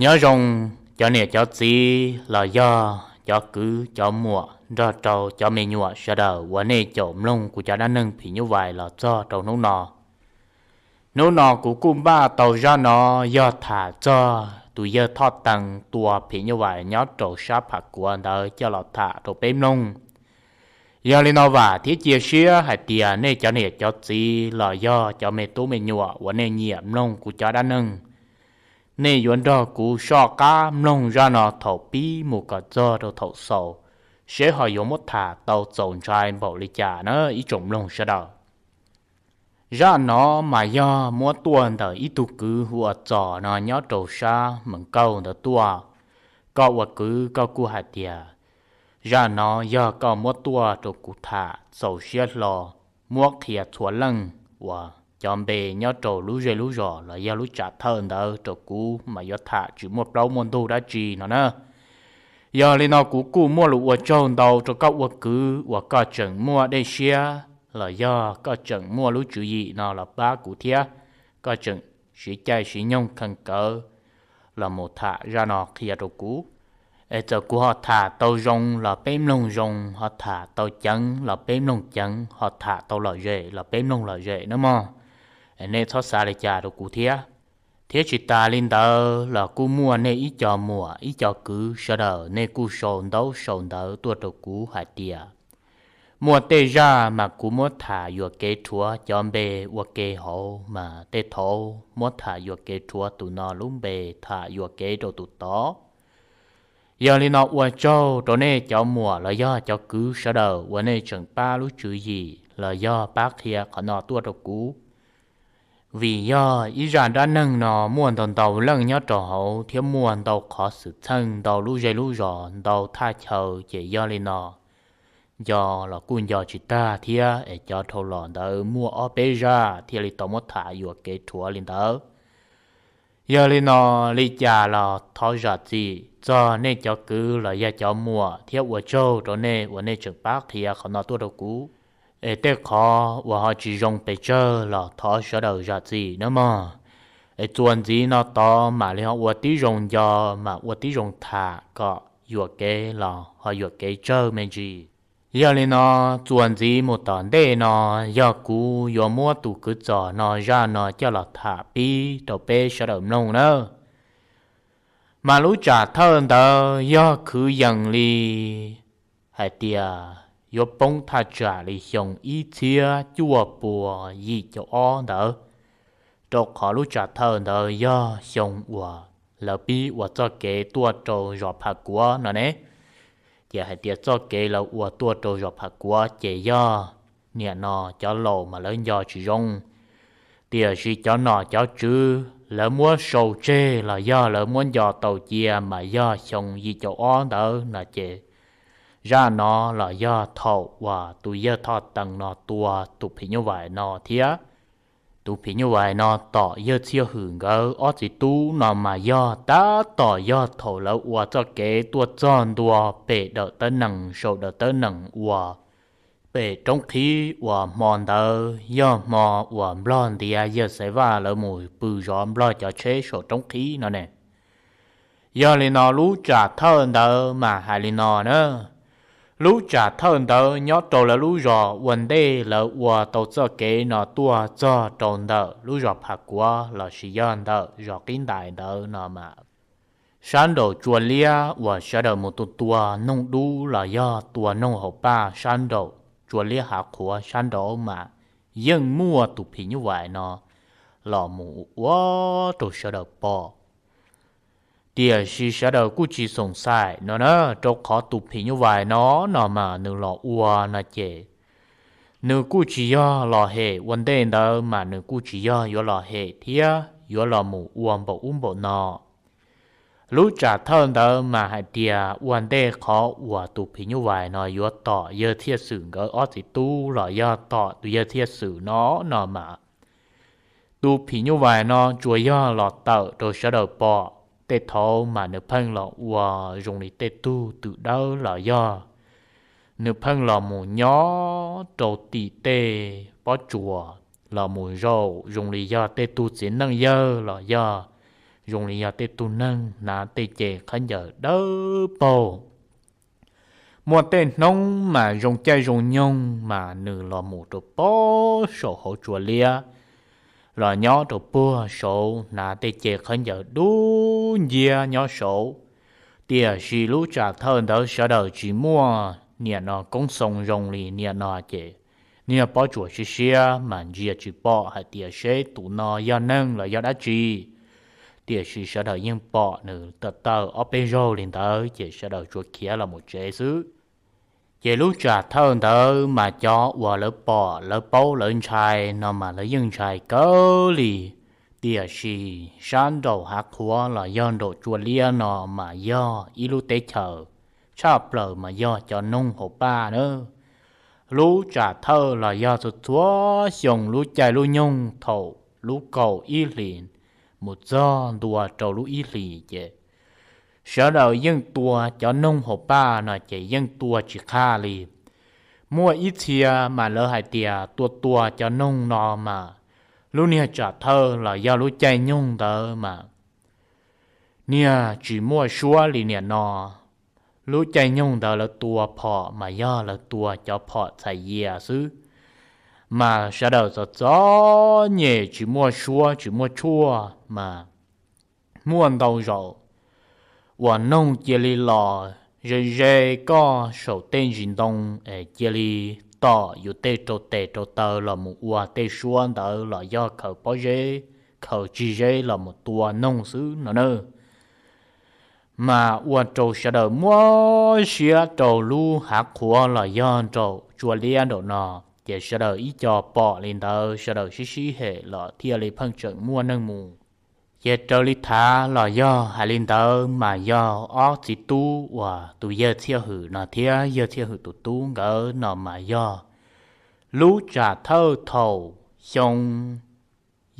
Nyob zoo cov niam cov txiv los yog cov kwv cov muam nrog rau cov me nyuam sawv daws uas nej caum mloog kuv cov dab neeg phim nyuj vais los txog rau hnub no. Hnub no kuv kuj npaj tau zaj no yog tham txog tus yawg Thoj Tees tua phim nyuj vais nyob rau sab Pham Kuav ntawd coj los tham rau peb mloog. Yog li no vam thiab cia siab hais tias nej cov niam cov txiv los yog cov me tub me nyuam uas nej nyiam mloog kuv cov dab neeg, nej yuav nrog kuv soj qab mloog zaj no thaum pib mus kom txog rau thaum xaus, seb ho yuav muab tham tau txaus ntshai npaum li cas na ib tsoom mloog sawv daws. Zaj no mas yog muab tuaj ntawm ib tug kwv hu ua Txos no nyob rau sab Mees Kauj ntawd tuaj. Koj ua kwv koj kuj hais tias zaj no yog koj muab tuaj rau kuv tham txaus siab hlo, muab qhia txhua leej uas cov npe nyob rau lub zej lub zos los yog lub tsam thawj ntawd rau kuv mas yuav tham tsis muaj plaub muaj ntug dab tsi no na. Yog li no kuv kuj muaj lus ua tsaug ntau rau koj ua kwv uas koj tseem muaj dej siab los yog koj tseem muaj lub tswv yim no los pab kuv thiab, koj tseem siv caij siv nyoog kheev kawv los mus tham zaj no qhia rau kuv. Es txawm kuv ho tham tau zoo los peb mloog zoo, ho tham tau ceev los peb mloog ceev, ho tham tau lom zem los peb mloog lom zem nawb mog. Nej txhob xav li cas rau kuv thiab. Thiab tsis tas li ntawd los kuj muaj nej ib co muam ib co kwv sawv daws nej kuj sau ntaub sau ntawv tuaj rau kuv hais tias muaj tej zaj mas kuv muab tham yuam kev rhuav cov npe ua ke hauv mas tej thaum muab tham yuam kev rhuav tus no lub npe, tham yuam kev rau tus tod. Yog li no ua tsaug rau nej cov muam los yog cov kwv sawv daws uas nej tseem pab lub tswv yim los yog pab qhia qhov no tuaj rau kuv. Vim yog ib zaj dab neeg no muaj ntau ntau leej nyob rau hauv thiab muaj ntau qhov xwm txheej, ntau lub zej lub zos, ntau thaj chaw, ces yog li no nco los kuj nco tsis tag thiab es cov dhau los ntawd muaj ob peb zaj thiaj li tau muab tham yuam kev rhuav li ntawd. Yog li no, li cas los thov zam txim txog nej cov kwv los yog cov muam thiab ua tsaug rau nej uas nej tseem pab qhia qhov no tuaj rau kuv. Es tej qhov uas ho tsis zoo pes tsawg los thov sawv daws zam txim nawb mog. Es txuas ntxiv no tod mam li ho ua tib zoo nco, mam ua tib zoo tham kom yuam kev los ho yuam kev tsawg me ntsis. Yog li no, txuas ntxiv mus tom ntej no yog kuv yuav muab tus kwv Txos no zaj no coj los tham pib rau peb sawv daws mloog nawb. Mas lub tsam thawj ntawd yog khwv yees li hais tias yuav poob thaj tsam li xyoo ib txhiab cuaj pua yim caum ob ntawd, rau qhov lub tsam thawj ntawd yog xyoo uas lawv pib ua txoj kev tuaj rau zos Pham Kuav no ne. Ces hais tias txoj kev lawv ua tuaj rau zos Pham Kuav ces yog niam no cov laus mas lawv nco tsis zoo, tiam sis cov nom cov tswv lawv muab sau tseg los yog lawv muab nco tau cia mas yog xyoo yim caum ob ntawd no ces zaj no los yog thaum uas tus yawg Thoj Tees no tua tus phim nyuj vais no thiab. Tus phim nyuj vais no tom yawg Txhiaj Hwm nkawd ob txiv tub no mas yog tab tom yog thaum lawv ua txoj kev tuaj txog ntua pem dawm tawb nees, saum dawm tawb nees uas pem roob qhib uas hmo ntawd yog hmo uas Nplog ntiav yawg Xaiv Vaj lawv mus pw zov Nplog cov tsheb saum roob qhib no ne. Yog li no lub tsam thawj ntawd mas hais li no na. Lub tsam thawj ntawd nyob rau lawv lub zos ua ntej lawv ua tau txoj kev no tuaj txog rau ntawm lub zos Pham Kuav lossis yog ntawm zos Qib Ntais ntawd no mas sab nraum tsua liab uas sawv daws mus tua tua noog dub los yog tua noog hauv paj sab nraum tsua liab hav qhuav sab nraud mas yeej muaj tus phim nyuj vais no los mus ua rau sawv daws pom. Tiam sis sawv daws kuj tsis xoom xaim no na, rau qhov tus phim nyuj vais no no mas nws los ua no ces nws kuj tsis yog los hem ua ntej ntawd mas nws kuj tsis yog yuav los hem thiab yuav los mus ua npaum ub npaum no. Lub tsam thawj ntawd mas hais tias ua ntej qhov uas tus phim nyuj vais no yuav tom yawg Txhiaj Xwm nkawd ob txiv tub los yog tom tus yawg Txhiaj Xwm no no mas tus phim nyuj vais no tsuas yog los tawm rau sawv daws pom, tej thaum mas nws pheej los ua zoo li tej tug twm dawb los yog nws pheej los mus nyob rau tim tej pob tsuas los mus zaum zoo li yog tej tug txiv neej yawg los yog zoo li yog tej tug neeg hnav tej ce khaub ncaws dawb paug. Muaj tej hnub mas zoo caij zoo nyoog mas nws los mus rau pob saum hauv tsua liab, los nyob rau puag saud hnav tej ce khaub ncaws dub nciab nyob saud. Tiam sis lub tsam thawj ntawd sawv daws tsis muaj niam no koob xoo zoo li niam no ces niag Pob Tsuas siab siab mas ntsia tsis pom hais tias seb tus no yog neeg los yog dab tsi. Tiam sis sawv daws yeej pom nws tawm tawm ob peb zaug li ntawd ces sawv daws tsuas khiav los mus tsev xwb. Ces lub tsam thawj ntawd mas cov uas lawv pom lawv paub lawv ntshai no mas lawv yeej ntshai kawg li. Tiam sis sab nraum hav qhuav los yog nraum tsua liab no mas yog ib lub teb chaws tshaj plaws mas yog cov noog hauv paj na. Lub tsam thawj los yog txhua txhua xyoo lub caij lub nyoog thaum lub kaum ib hlis mus txog ntua rau lub ib hlis ces sawv daws yeej tua cov noog hauv paj no ces yeej tua tsis qhaj li. Muaj ib txhia mas lawv hais tias tua tua cov noog no mas lub niag tsam thawj los yog lub caij nyoog ntawd mas niag tsis muaj suab li niam no. Lub caij nyoog ntawd lawv tua phom mas yog lawv tua cov phom txhais yias xwb, mas sawv daws txom txom nyem tsis muaj suab tsis muaj tshuaj mas muaj ntau zaus uas noog cia li los ze ze koj saum tej ntsis ntoo es cia li tom yus tej rau tes rau taw los mus ua tej suab ntawd los yog khaws pob zeb khaws tsig zeb los mus tua noog xwb no na. Mas ua rau sawv daws muab siab rau lub hav qhuav los yog nraum tsua liab nraum no, ces sawv daws ib co pom li ntawd sawv daws sib sib hem los thiaj li pheej tseem muaj neeg mus. Ces raws li thav los yog hais li ntawd mas yog ob txiv tub uas tus yawg Txhiaj Hwm no thiab yawg Txhiaj Hwm tus tub nkawd no mas yog lub tsam thawj thaum xyoo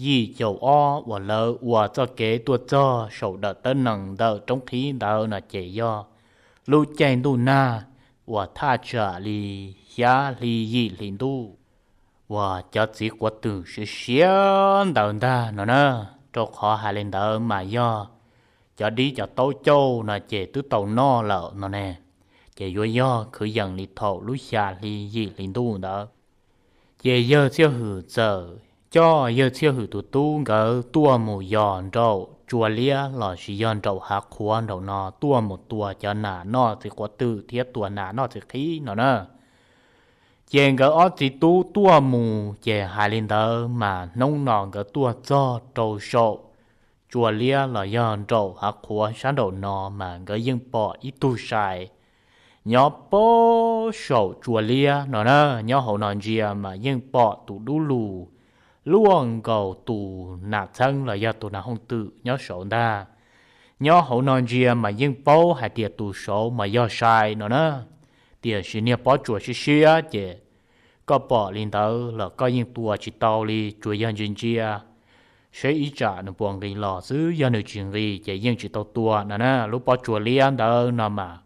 yim caum ob uas lawv ua txoj kev tuaj txog saum dawm tawb nees ntawm roob qhib ntawd no ces yog lub caij ntuj nag uas thaj tsam li xya hli yim hli ntuj uas cov txiv quav twm siav siav ntawd ntag no na. Rau qhov hais li ntawd mas yog cov dib cov taub cauj no ces twb tau noj lawm no ne, ces yuav yog kwv yees li thaum lub xya hli yim hli ntuj ntawd. Ces yawg Txhiaj Hwm txawm coj yawg Txhiaj Hwm tus tub nkawd tuaj mus yos nraum tsua liab los sis yog nraum hav qhuav nraum no tuaj mus tua cov nas noj txiv quav twm thiab tua nas noj txiv qhib no na. Ces nkawd ob txiv tub tuaj mus ces hais li ntawd mas hnub no nkawd tuaj txog rau saum tsua liab los yog nraum hav qhuav sab nraum no mas nkawd yeej pom ib tug sai nyob pob saum tsua liab no na. Nyob hauv no ntsia mas yeej pom tus dub lug luaj nkaus tus nas txheeb los yog tus nas hooj twm nyob saud ntag. Nyob hauv no ntsia mas yeej paub hais tias tus saud mas yog sai no na. Tiam sis niag Pob Tsuas siab siab ces koj pom li ntawd los koj yeej tua tsis tau li, tsuas yog ntsia ntsia seb ib tsam nws puas nqis los xwb, yog nws tsis nqis ces yeej tsis tau tua no na. Lub pob tsuas liab ntawd no mas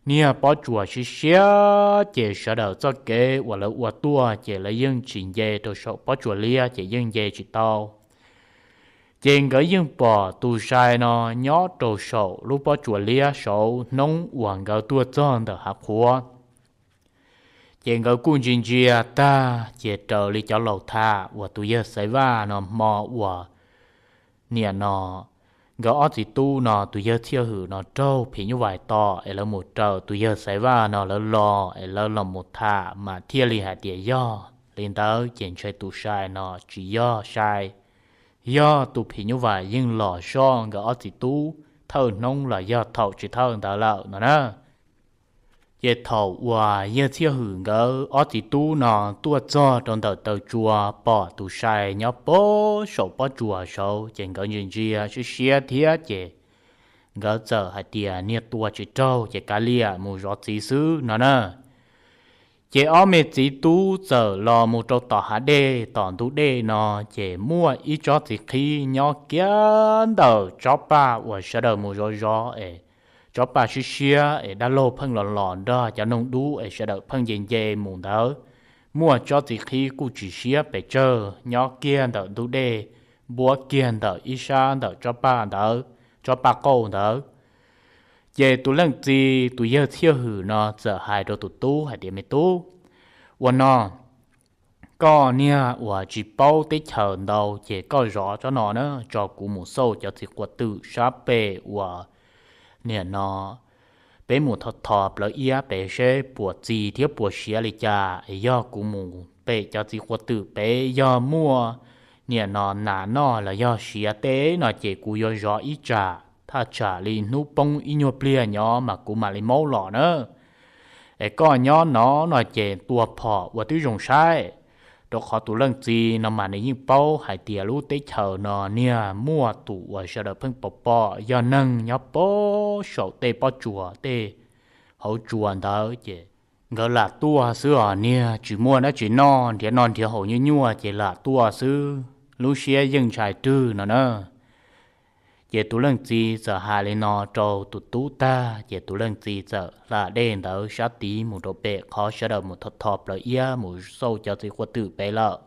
niag Pob Tsuas siab siab ces sawv daws txoj kev uas lawv ua tuaj ces lawv yeej tsis nce rau saum pob tsuas liab ces yeej nce tsis tau. Ces nkawd yeej pom tus sai no nyob rau saum lub pob tsuas liab saud hnub uas nkawd tuaj txog ntawm hav qhuav. Ces nkawd kuj ntsia ntsia tag ces raws li cov laus tham uas tus yawg Xaiv Vaj no hmo uas niam no nkawd ob txiv tub no tus yawg Txhiaj Hwm no raug phim nyuj vais tom es lawv mus raws tus yawg Xaiv Vaj no lawv los es lawv los mus tham mas thiaj li hais tias yog li ntawd ces ntshe tus sai no tsis yog sai, yog tus phim nyuj vais yeej los soj nkawd ob txiv tub thawj hnub los yog thaum tsis thawj ntawd lawm no na. Ces thaum uas yawg Txhiaj Hwm nkawd ob txiv tub no tuaj txog rau ntawm taw tsua pom tus sai nyob pob saum pob tsuas saud ces nkawd ntsia ntsia siab siab thiab ces nkawd txawm hais tias niag tua tsis raug ces kav liam mus zov txiv xwb no na. Ces ob me txiv tub txawm los mus rau tom hav dej tom ntug dej no ces muaj ib tsob txiv qhib nyob kiag ntawm tsob paj uas sawv daws mus zov zov es tsob paj siab siab es dab laug pheej los los nrog cov noog dub es sawv daws pheej nce nce mus ntawd. Muaj tsob txiv qhib kuj tsis siab pes tsawg nyob kiag ntawm ntug dej npuab kiag ntawm ib sab ntawm tsob paj ntawd, tsob paj qauj ntawd. Ces tus leej txiv tus yawg Txhiaj Hwm no txawm hais rau tus tub hais tias, Me tub, ua no, koj niag uas tsis paub teb chaws ntau ces koj zov tsob no na, tso kuv mus xauj cov txiv quav twm sab pem uas niam no peb mus thov thov plawv iab pem seb puas txi thiab puas siav li cas. Es yog kuv mus pem cov txiv quav twm pem yog muaj niam no nas noj los yog siav teb no ces kuv yuav zov ib tsam, thaj tsam li hnub poob ib nyuag pliag nyob mas kuv mam li maub los na. Es koj nyob no no ces tua phom ua tib zoo saib, rau qhov tus leej txiv no mas nws yeej paub hais tias lub teb chaws no niag muaj tus uas sawv daws pheej pom pom yog neeg nyob pob saum tej pob tsuas tej hauv tsuas ntawd ces nkawd lam tuaj xwb os, niag tsis muaj dab tsi noj, nrhiav noj nrhiav haus nyuaj nyuaj ces lam tuaj xwb, lub siab yeej ntshai rwg no na. Ces tus leej txiv txawm hais li no rau tus tub tag ces tus leej txiv txawm hla dej ntawd sab tid mus rau pem qhov sawv daws mus thov thov plawv iab mus xauj cov txiv quav twm pem lawm.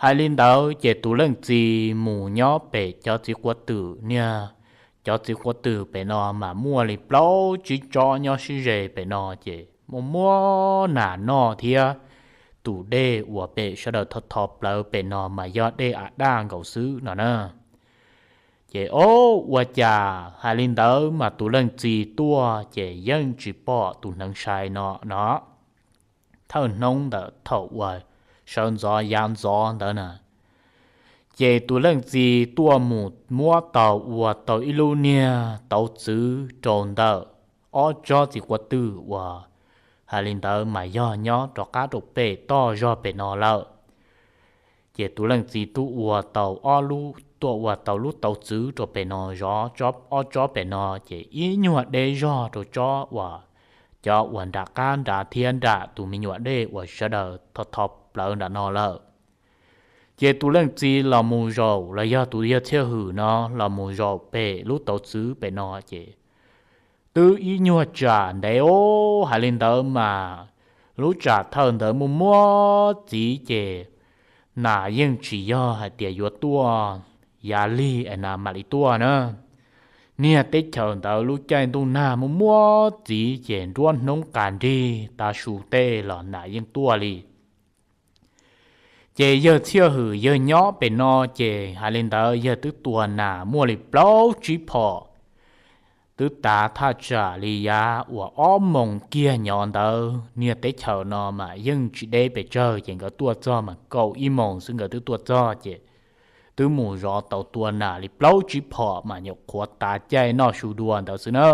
Hais li ntawd ces tus leej txiv mus nyob pem cov txiv quav twm, niag cov txiv quav twm pem no mas muaj li plaub tsib tsob nyob sib ze pem no ces muaj muab nas noj thiab. Tus dej uas pem sawv daws thov thov plawv pem no mas yog dej av daj nkaus xwb no na. Ces o, ua cas hais li ntawd mas tus leej txiv tuaj ces yeej tsis pom tus hneev sai no no. Thawj hnub ntawm thaum uas sawv ntxov yav ntxov ntawd na, ces tus leej txiv tuaj mus muab tau ua tau ib lub niag tauv txwv rau ntawm ob tsob txiv quav twm uas hais li ntawd mas yog nyob rov qab rau pem toj zog pem no lawm. Ces tus leej txiv tuaj ua tau ob lub, tuaj ua tau lub tauv txwv rau pem no zov ob tsob pem no, ces ib nyuag deb zog rau tsob uas cov uas nram qab nrad thiab nram tus me nyuam dej uas sawv daws thov thov plawv nram no lawm. Ces tus leej txiv los mus zaum los yog tus yawg Txhiaj Hwm no los mus zaum pem lub tauv txwv pem no ces twb ib nyuag tsam ntev os, hais li ntawd mas lub tsam thawj ntawd muaj muab txiv ces nas yeej tsis yog hais tias yuav tuaj yav lig es nas mam li tuaj na. Niag teb chaws ntawd lub caij ntuj nag muaj muab txiv ces nruab hnub qas nrig tav su tej los nas yeej tuaj li. Ces yawg Txhiaj Hwm yawg nyob pem no ces hais li ntawd yawg twb tua nas muaj li plaub tsib phom, twb tav thaj tsam li yav uas ob moos kiag nyob ntawd. Niag teb chaws no mas yeej tsis deb pes tsawg ces nkawd tuaj txog mas kaum ib moos xwb nkawd twb tuaj txog ces twb mus zov tau tua nas li plaub tsib phom mas nyuam qhuav tav caij noj su dua ntawd xwb na.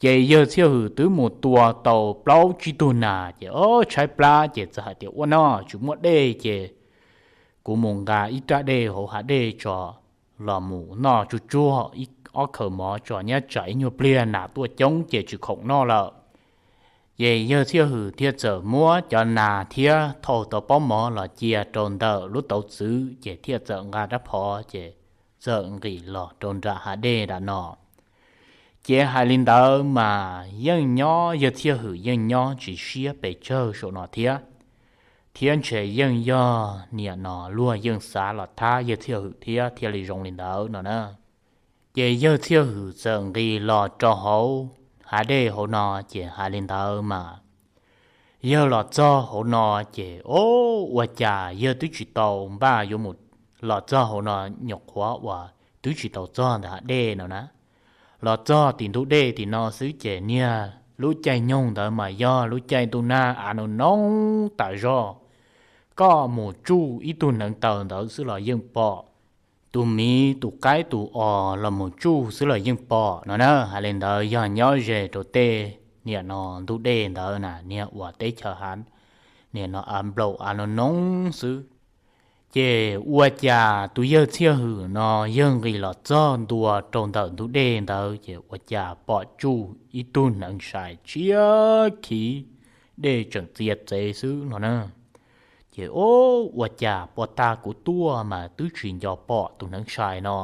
Ces yawg Txhiaj Hwm twb mus tua tau plaub tsib tug nas ces o, tshaib plab ces txawm hais tias ua no tsis muaj dej ces kuv mus nqa ib rab dej hauv hav dej tso los mus noj tsuj tsuag ib ob khaws mov tso, nyob tsam ib nyuag pliag nas tuaj coob ces tsis khoom noj lawm. Ces yawg Txhiaj Hwm thiaj txawm muab cov nas thiab thau tau pob mov los cia rau ntawm lub tauv txwv ces thiaj txawm nqa rab phom ces txawm nqis los rau nram hav dej nram no. Ces hais li ntawd mas yeej nyob, yawg Txhiaj Hwm yeej nyob tsis siab pes tsawg saum no thiab, thiab ntshe yeej yog niam no luag yeej xav los thab yawg Txhiaj Hwm thiab thiaj li zoo li ntawd no na. Ces yawg Txhiaj Hwm txawm nqis los rau hauv hav dej hauv no ces hais li ntawd mas yawg los txog hauv no ces o, ua cas yawg twb tsis tau npaj yuav mus, los txog hauv no nyuam qhuav uas twb tsis tau txog ntawm hav dej no na. Los txog tim ntug dej tim no xwb ces niag lub caij nyoog ntawd mas yog lub caij ntuj nag av noo noo tas zog. Koj mus tsuj ib tug hneev taw ntawd xwb los yeej pom, tus miv tus qaib tus os los mus tsuj xwb los yeej pom no na. Hais li ntawd yog nyob ze rau tej niam no ntug dej ntawd na, niag uas teb chaws hav, niam no av nplaum av noo noo xwb. Ces ua cas tus yawg Txhiaj Hwm no yawg nqis los txog ntua rau ntawm ntug dej ntawd ces ua cas pom tsuj ib tug hneev sai tshiab khiv, dej tseem txias txev xwb no na. Ces o, ua cas puag ta kuv tuaj mas twb tsis nco pom tus hneev sai no.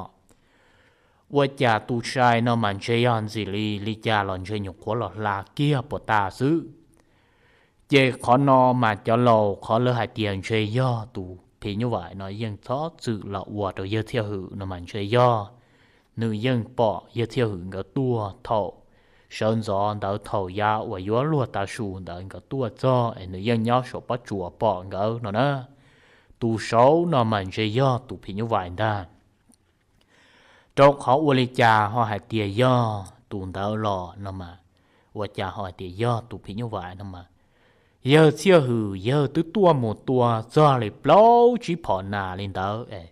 Ua cas tus sai no mas ntshe yog ntxim li li cas los ntshe nyuam qhuav los hla kiag puag ta xwb. Ces qhov no mas cov laus qhov lawv hais tias ntshe yog tus phim nyuj vais no yeej txhob txwm los ua rau yawg Txhiaj Hwm no mas ntshe yog nws yeej pom yawg Txhiaj Hwm nkawd tuaj thaum sawv ntxov ntawd, thaum yav uas yuav luag tav su ntawd nkawd tuaj txog es nws yeej nyob saum pob tsuas pom nkawd no na. Tus saud no mas ntshe yog tus phim nyuj vais ntag. Rau qhov ua li cas ho hais tias yog tus ntawd los no mas, ua cas ho hais tias yog tus phim nyuj vais no mas, yawg Txhiaj Hwm yawg twb tuaj mus tua txog li plaub tsib phom nas li ntawd es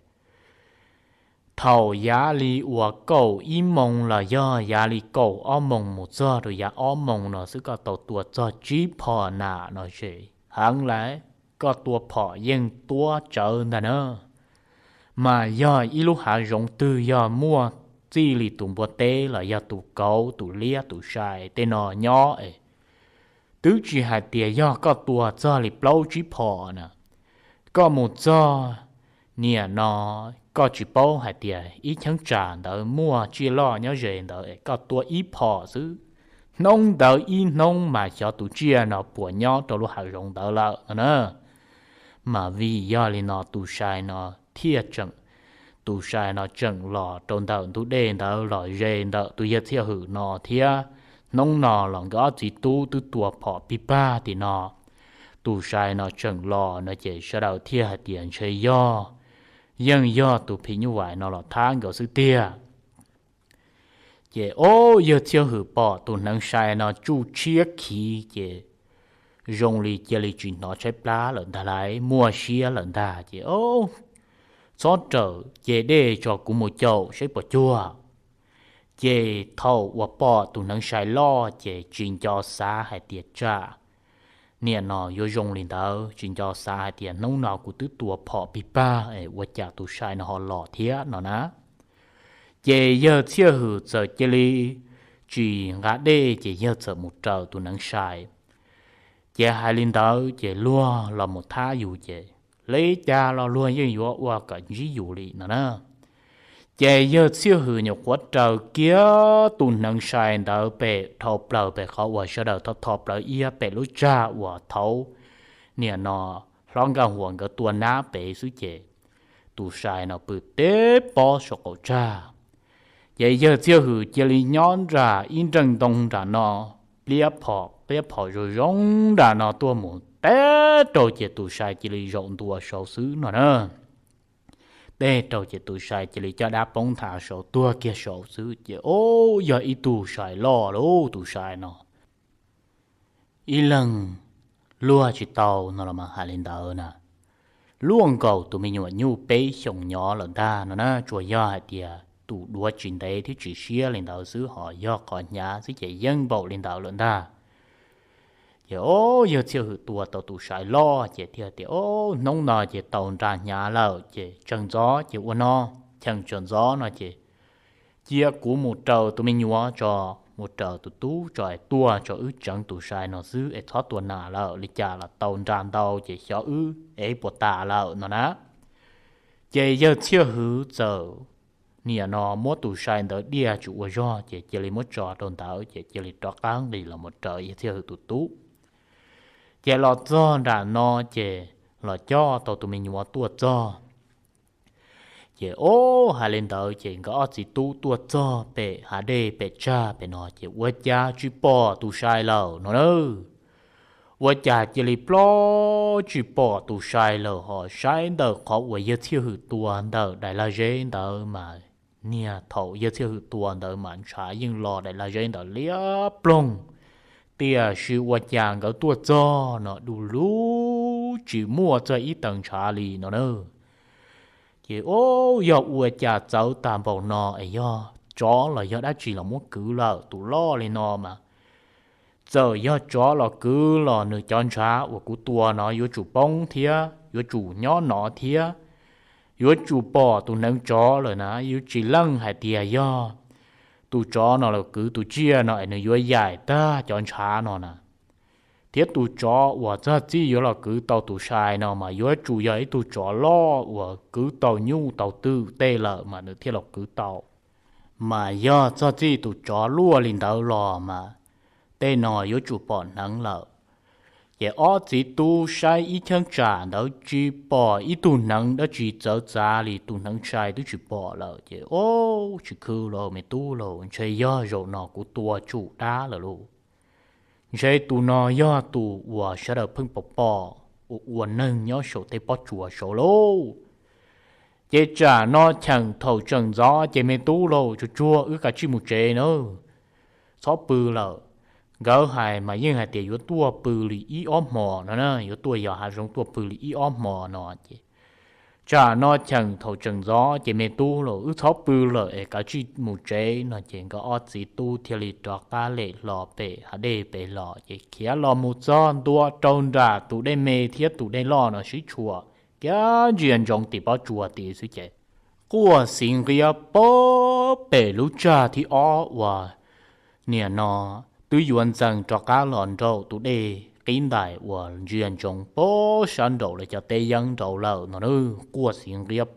thaum yav li uas kaum ib moos los yog yav li kaum ob moos mus txog rau yav ob moos no xwb koj tau tua txog tsib phom nas no ces heev lawm, koj tua phom yeej tuab tsawv ntag na. Mas yog ib lub hav zoov twg yog muaj txij li tus npua teb los yog tus kauv tus liab tus sai tej no nyob es twb tsis hais tias yog koj tua txog li plaub tsib phom na, koj mus txog niam no koj tsis paub hais tias ib cheeb tsam ntawd muaj tsiaj loj nyob ze ntawd es koj tua ib phom xwb, hnub ntawd ib hnub mas xyov tus tsiaj no puas nyob rau lub hav zoov ntawd lawm no na. Mas vim yog li no tus sai no thiaj tseem, tus sai no tseem los rau ntawm ntug dej ntawd los ze ntawm tus yawg Txhiaj Hwm no thiab. Hnub no los nkawd ob txiv tub twb tua phom pig pag tim no, tus sai no tseem los no ces sawv daws thiaj hais tias ntshe yog, yeej yog tus phim nyuj vais no los thab nkawd xwb tiag. Ces ob yawg Txhiaj Hwm pom tus hneev sai no tsuj tshiab khiv ces zoo li cia li tsis hnov tshaib plab lawm ntag lauj, muaj siab lawm ntag ces ob txhob rawm ces dej tso kuv mus caum saib puas cuag. Ces thaum uas pom tus hneev sai loj ces tsis nco xav hais tias tsam niam no yuav zoo li ntawd, tsis nco xav hais tias hnub no kuv twb tua phom pig pag es ua cas tus sai no ho los thiab no na. Ces yawg Txhiaj Hwm txawm cia li tsis nqa dej ces yawg txawm mus raws tus hneev sai. Ces hais li ntawd ces luag los mus thab yus ces li cas los luag yeej yuav ua kom ntsib yus li no na. Ces yawg Txhiaj Hwm nyuam qhuav raws kiag tus hneev sai ntawd pem dhau plaws pem qhov uas sawv daws tho tho plawv iab pem lub tsag uas thaud niam no hlob Nkaj Huas nkawd tua nab pem xwb ces tus sai no pw teb pob saum qaum tsag. Ces yawg Txhiaj Hwm cia li nyob nram ib nreej ntoo nram no, pliab phom pliab phom zoo zoo nram no tuaj mus teb rau ces tus sai cia li zaum ntua saud xwb no na. Teb rau ces tus sai cia li coj dab poob nthav saud tuag kiag saud xwb ces ob yog ib tug sai loj lauj tus sai no. Ib leeg luag tsis tau no los mas hais li ntawd na. Luaj nkaus tus me nyuam nyuj peb xyoos nyob lawm ntag no na, tsuas yog hais tias tus duav tsis ntev thiab tsis siab li ntawd xwb, ho yog qhov hnyav xwb ces yeej npaum li ntawd lawm ntag. Ces ob yawg Txhiaj Hwm tua tau tus sai loj ces thiaj tias, Ob, hnub no ces tau nra hnyav lawm ces tsawg ntxov ces ua no, cheem tsawg ntxov no ces cia kuv mus raws tus me nyuam tso, mus raws tus tub tso es tuaj tso wb tseev tus sai no xwb es txhob tua nas lawm, li cas los tau nra ntau ces xyov wb es puas tas lawm no na. Ces yawg Txhiaj Hwm txawm niam no muab tus sai ntawd diaj tsis ua zog ces cia li muab tso rau ntawd ces cia li rov qab nqis los mus raws yawg Txhiaj Hwm tus tub. Ces los txog nram no ces los coj tau tus me nyuam tuaj txog. Ces ob, hais li ntawd ces nkawd ob txiv tub tuaj txog pem hav dej pem tsag pem no ces ua cas tsis pom tus sai lawm no na. Ua cas cia li ploj tsis pom tus sai lawm, ho saib ntawm qhov uas yawg Txhiaj Hwm tua ntawm daim lag zeb ntawd mas niag thaum yawg Txhiaj Hwm tua ntawd mas ntshav yeej los daim lag zeb ntawd liab ploog, tiam sis ua cas nkawd tuaj txog no du lug tsis muaj txog ib taw ntshav li no na. Ces ob, yog ua cas txawv tag npaum no es yog tsov los yog dab tsi los muab kwv lawm, tus loj li no mas txawm yog tsov los kwv los nws cov ntshav uas kuv tua no yuav tsum poob thiab yuav tsum nyob no thiab, yuav tsum pom tus hneev tsov lawm na, yuav tsis leej hais tias yog tus tsov no los kwv tus tsiaj no es nws yuav yaim tag cov ntshav no na. Thiab tus tsov uas txog txij yuav los kwv tau tus sai no mas yuav tsum yog ib tug tsov loj uas kwv tau nyuj tau twm tej lawm mas nws thiaj los kwv tau. Mas yog txog txij tus tsov luaj li ntawd los mas tej no yuav tsum pom hneev lawm. Ces ob txiv tub saib ib cheeb tsam ntawd tsis pom ib tug hneev dab tsi txawv txav li, tus hneev tshais twb tsis pom lawm. Ces, Ob, tsis khwv los me tub lauj, ntshe yog zaum no kuv tua tsum dab lawm lauj. Ntshe tus no yog tus uas sawv daws pheej pom pom uas ua neeg nyob saum tej pob tsuas saud lauj. Ces tsam no cheem thaum tseem ntxov ces me tub lauj, tsuag tsuag wb kav tsij mus tsev nawb, txhob pw lawm. Nkawd hais mas yeej hais tias yuav tuaj pw li ib ob hmos no na, yuav tuaj yos hav zoov tuaj pw li ib ob hmos no ces tsam no cheem thaum tseem ntxov ces me tub lauj, wb txhob pw lawm es kav tsij mus tsev no ces nkawd ob txiv tub thiaj li rov qab lem hlo pem hav dej pem los ces khiav los mus txog ntua rau nram tus dej me thiab tus dej loj no sib tshuam kiag ntsia ntsoov tim pob tsuas tid xwb ces quaj xiv nqiab pem lub tsag thib ob uas niam no twb yuav ntxees rov qab los nraum tus dej qib ntais uas ntsia ntsoov pem sab nraum lawv cov teb yeeb nraud lawm no na, quaj xiv nqiab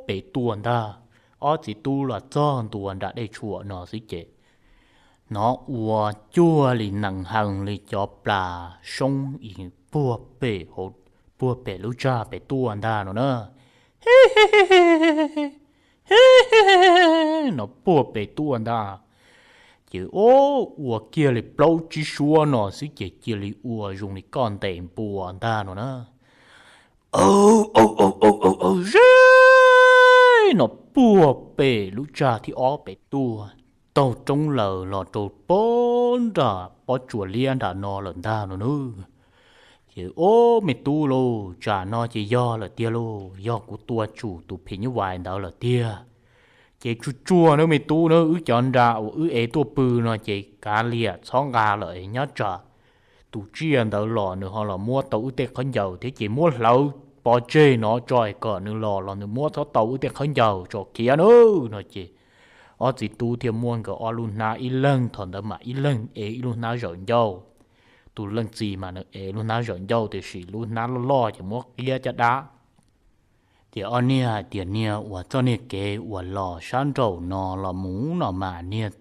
pem tuaj ntag. Ob txiv tub los txog ntua nram dej tshuam no xwb ces hnov ua cuag li nees hees li cov plas soob puag pem, puag pem lub tsag pem tuaj ntag no na. He, no puag pem tuaj ntag. Ces ua kiag li plaub tsib suab no xwb ces cia li ua zoo li koj ntes npua ntag no na. Aw, aw, aw, aw, aw, ze, no puag pem lub tsag thib ob pem tuaj, taug roob lawm los rau pem nram pob tsuas liab nram no lawm ntag no nawb. Ces ob me tub lauj, tsam no ces yog lawm tiag lauj, yog kuv tua tsum tus phim nyuj vais ntawd lawm tiag. Ces tsuag tsuag nawb me tub nawb, wb cov nra uas wb ev tuaj pw no ces kav liam txhob nqa lawm, nyob tsam tus tsiaj ntawd los nws ho los muab tau wb tej khaub ncaws thiab ces muab hlawv pov tseg no tso es kom nws los los nws muab txhob tau wb tej khaub ncaws tso khiav nawb no ces ob txiv tub thiaj muab nkawd ob lub hnab ib leeg, thaum ntawd mas ib leeg ev ib lub hnab zawm ncauj. Tus leej txiv mas nws ev lub hnab zawm ncauj tiam sis lub hnab loj loj ces muab qiab caj dab. Ces ob niag hais tias niag uas txoj niag kev uas los sab nraum no los mus no mas niag,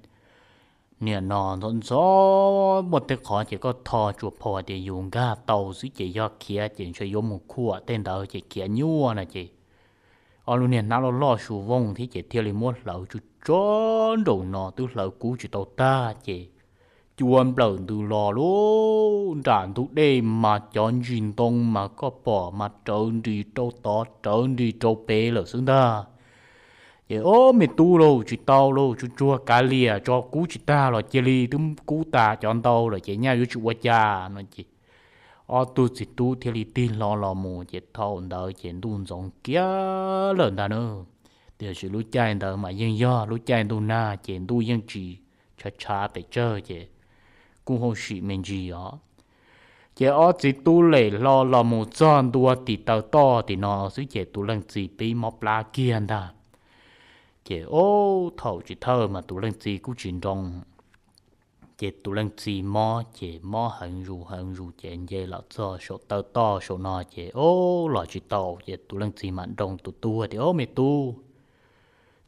niam no ntxhov ntxhov muaj tej qhov ces koj tho tsuas phau hais tias yus nkag tau xwb ces yog khiav ces ntshe yuav mus khuam tej ntawd ces khiav nyuaj no ces ob lub niag hnab loj loj su vooj thiab ces thiaj li muab hlawv tsuag tsuag nraum no twb hlawv kub tsis tau tag ces cua nplawm ntws los lauj, nram ntug dej mas cov ntsis ntoo mas koj pom mas rawv nris rau tod rawv nris rau pem lawm xwb ntag. Ces ob me tub lauj, tsis tau lauj, tsuag tsuag kav liam tso, kub tsis tag los cia li, twb kub tas cov ntau lawm ces nyaj yuav tsis ua cas no ces ob tug txiv tub thiaj li tig hlo los mus ces thaum ntawd ces ntuj ntxoov kiag lawm ntag na. Tiam sis lub caij ntawd mas yeej yog lub caij ntuj nag ces ntuj yeej tsis tshav tshav pes tsawg ces kuj hauj sim me ntsis os. Ces ob txiv tub lem hlo los mus txog ntua tim taw toj tim no xwb ces tus leej txiv pib mob plab kiag ntag. Ces ob thaum tsis thawj mas tus leej txiv kuj tsis nroo. Ces tus leej txiv mob ces mob heev zus heev zus ces nce los txog saum taw toj saum no ces ob los tsis tau ces tus leej txiv mam nroo tus tub tias, Ob me tub,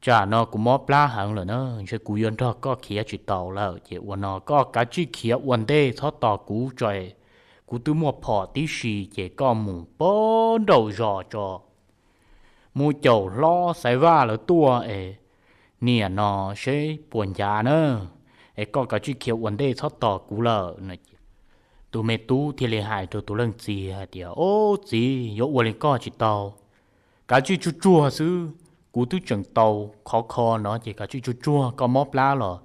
tsam no kuv mob plab heev lawm na, ntshe kuv yuav nrog koj khiav tsis tau lawm ces ua no koj kav tsij khiav ua ntej txhob tos kuv tso, kuv twb muaj phom tib si ces koj mus pem nraum zos tso, mus caum hlob Xaiv Vaj lawv tuaj es niam no seb puas ncav na, es koj kav tsij khiav ua ntej txhob tos kuv lawm no. Tus me tub thiaj li hais rau tus leej txiv hais tias, Ob txiv, yuav ua li koj tsis tau, kav tsij tsuag tsuag xwb, kuv twb tseem tau khov kho no ces kav tsij tsuag tsuag, koj mob plab los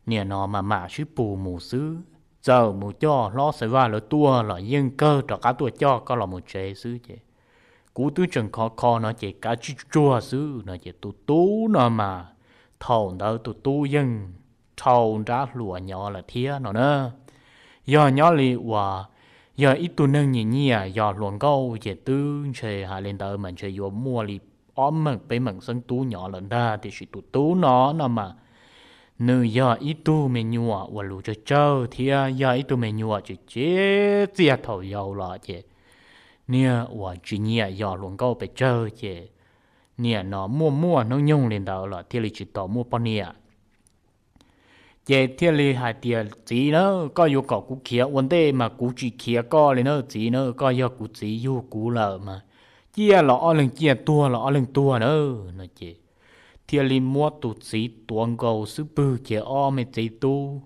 niam no mas mam sib pus mus xwb, txawm mus coj hlob Xaiv Vaj lawv tuaj los yeej kawg rov qab tuaj coj koj los mus tsev xwb ces kuv twb tseem khov kho no ces kav tsij tsuag tsuag xwb no ces tus tub no mas thaum ntawd tus tub yeej dhau nrab hluas nyob lawm thiab no na. Yog nyob li uas yog ib tug neeg nyiam nyiam yos hluas nkauj ces twb ntshe hais li ntawd mas ntshe yuav muaj li ob meem peb meem xeeb tub nyob lawm ntag, tiam sis tus tub no no mas nws yog ib tug me nyuam uas lus tsawg tsawg thiab yog ib tug me nyuam tsis txiaj thaum yau los ces niag uas tsis nyiam yos hluas nkauj pes tsawg ces niam no muaj muaj hnub nyoog li ntawd los thiaj li tsis tau muaj poj niam. Ces thiaj li hais tias, Txiv na, koj yuav kom kuv khiav ua ntej mas kuv tsis khiav koj li na txiv na, koj yog kuv txiv yug kuv lawm mas ciaj los ob leeg ciaj, tuag los ob leeg tuag na. No ces thiaj li muab tus txiv tuav nkaus xub pwg, ces ob me txiv tub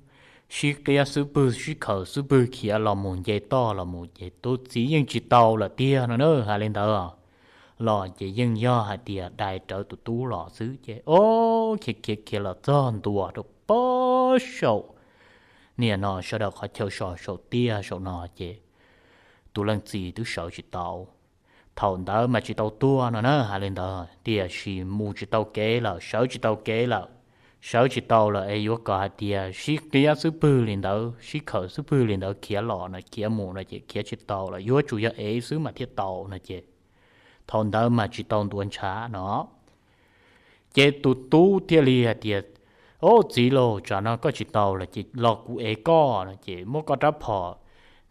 sib qiab xub pwg sib khaws xub pwg khiav los mus nce toj los mus, ces tus txiv yeej tsis tau lawm tiag no na. Hais li ntawd los ces yeej yog hais tias dai rawv tus tub los xwb. Ces ob khiav khiav khiav los txog ntua rau pab saum, niam no sawv daws qhov chaw so saum tiaj saum no ces tus leej txiv twb sawv tsis tau. Thaum ntawd mas tsis tau tuag no na, hais li ntawd, tiam sis mus tsis tau kev lawm, sawv tsis tau kev lawm. Sawv tsis tau lawm es yuav kom hais tias sib qiab xub pwg li ntawd, sib khaws xub pwg li ntawd khiav los no, khiav mus no ces khiav tsis tau lawm, yuav tsum yog ev xwb mas thiaj tau no ces thaum ntawd mas tsis tau ntuav ntshav no. Ces tus tub thiaj li hais tias, Ob, txiv lauj, tsam no koj tsis tau lawm ces los kuv ev koj no ces muab koj rab phom,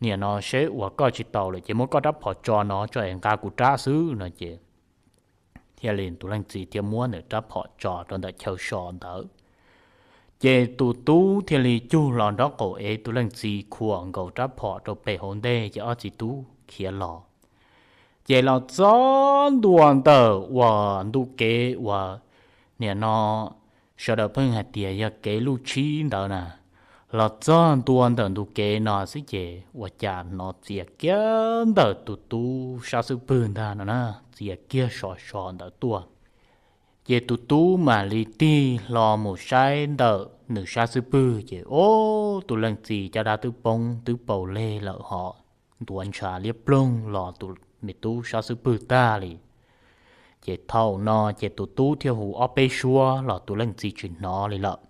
niam no seb uas koj tsis tau lawm ces muab koj rab phom tso no tso es nqa kuv rab xwb no ces thiaj li tus leej txiv thiaj muab nws rab phom tso rau ntawm chaw so ntawd. Ces tus tub thiaj li cug los nraub qaum ev tus leej txiv, khuam nkaus rab phom rau pem hauv ntej ces ob txiv tub khiav los. Ces los txog ntua ntawm uas ntu kev uas niam no sawv daws pheej hais tias yog kev luj tshib ntawd na, los txog ntua ntawm ntu kev no xwb ces ua cas hnov txias kiag ntawm tus tub sab xub pwg ntag no na, txias kiag so so ntawd tuaj. Ces tus tub mam li tig hlo mus saib ntawm nws sab xub pwg ces ob, tus leej txiv caj dab twb poob twb paus leg lawm hos, ntuav ntshav liab ploog los tus me tub sab xub pwg tag li. Ces thaum no ces tus tub thiaj hu ob peb suab los tus leej txiv tsis hnov li lawm.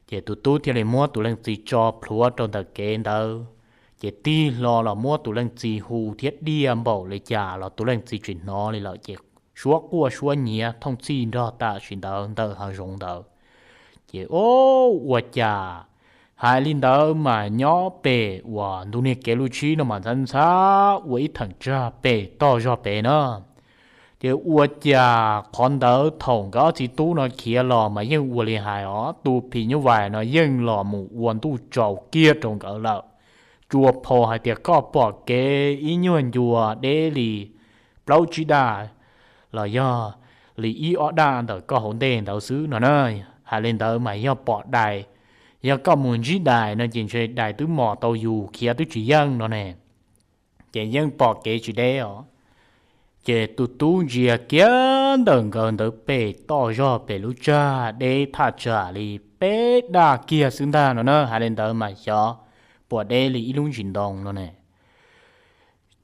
Ces tus tub thiaj li muab tus leej txiv tso plhuav rau ntawm kev ntawd, ces tig hlo los muab tus leej txiv hu thiab diaj npaum li cas los tus leej txiv tsis hnov li lawm ces suab quaj suab nyiav thooj txhij nrog tam sim ntawd ntawm hav zoov ntawd. Ces ob, ua cas hais li ntawd mas nyob pem uas ntu niag kev luj tshib no mas ntxhab ntxhab ua ib theem tsag pem toj zog pem na. Ces ua cas qhov ntawd thaum nkawd ob txiv tub no khiav los mas yeej ua li hais os, tus phim nyuj vais no yeej los mus ua ntuj tsaus kiag rau nkawd lawm. Tsuas phau hais tias koj pom kev ib nyuag ncua deb li plaub tsib daj los yog li ib ob daj ntawm koj hauv ntej ntawd xwb no na. Hais li ntawd mas yog pom dais, yog koj mus ntsib dais no ces ntshe dais twb mos tau yus khiav twb tsis yeej no ne. Ces yeej pom kev tsis deb os. Ces tus tub ntsia kiag ntawm nkawd ntawd pem toj zog pem lub tsag deb thaj tsam li peb daj kiag xwb ntag no na. Hais li ntawd mas xyov puas deb li ib lub ntsis ntoo no ne.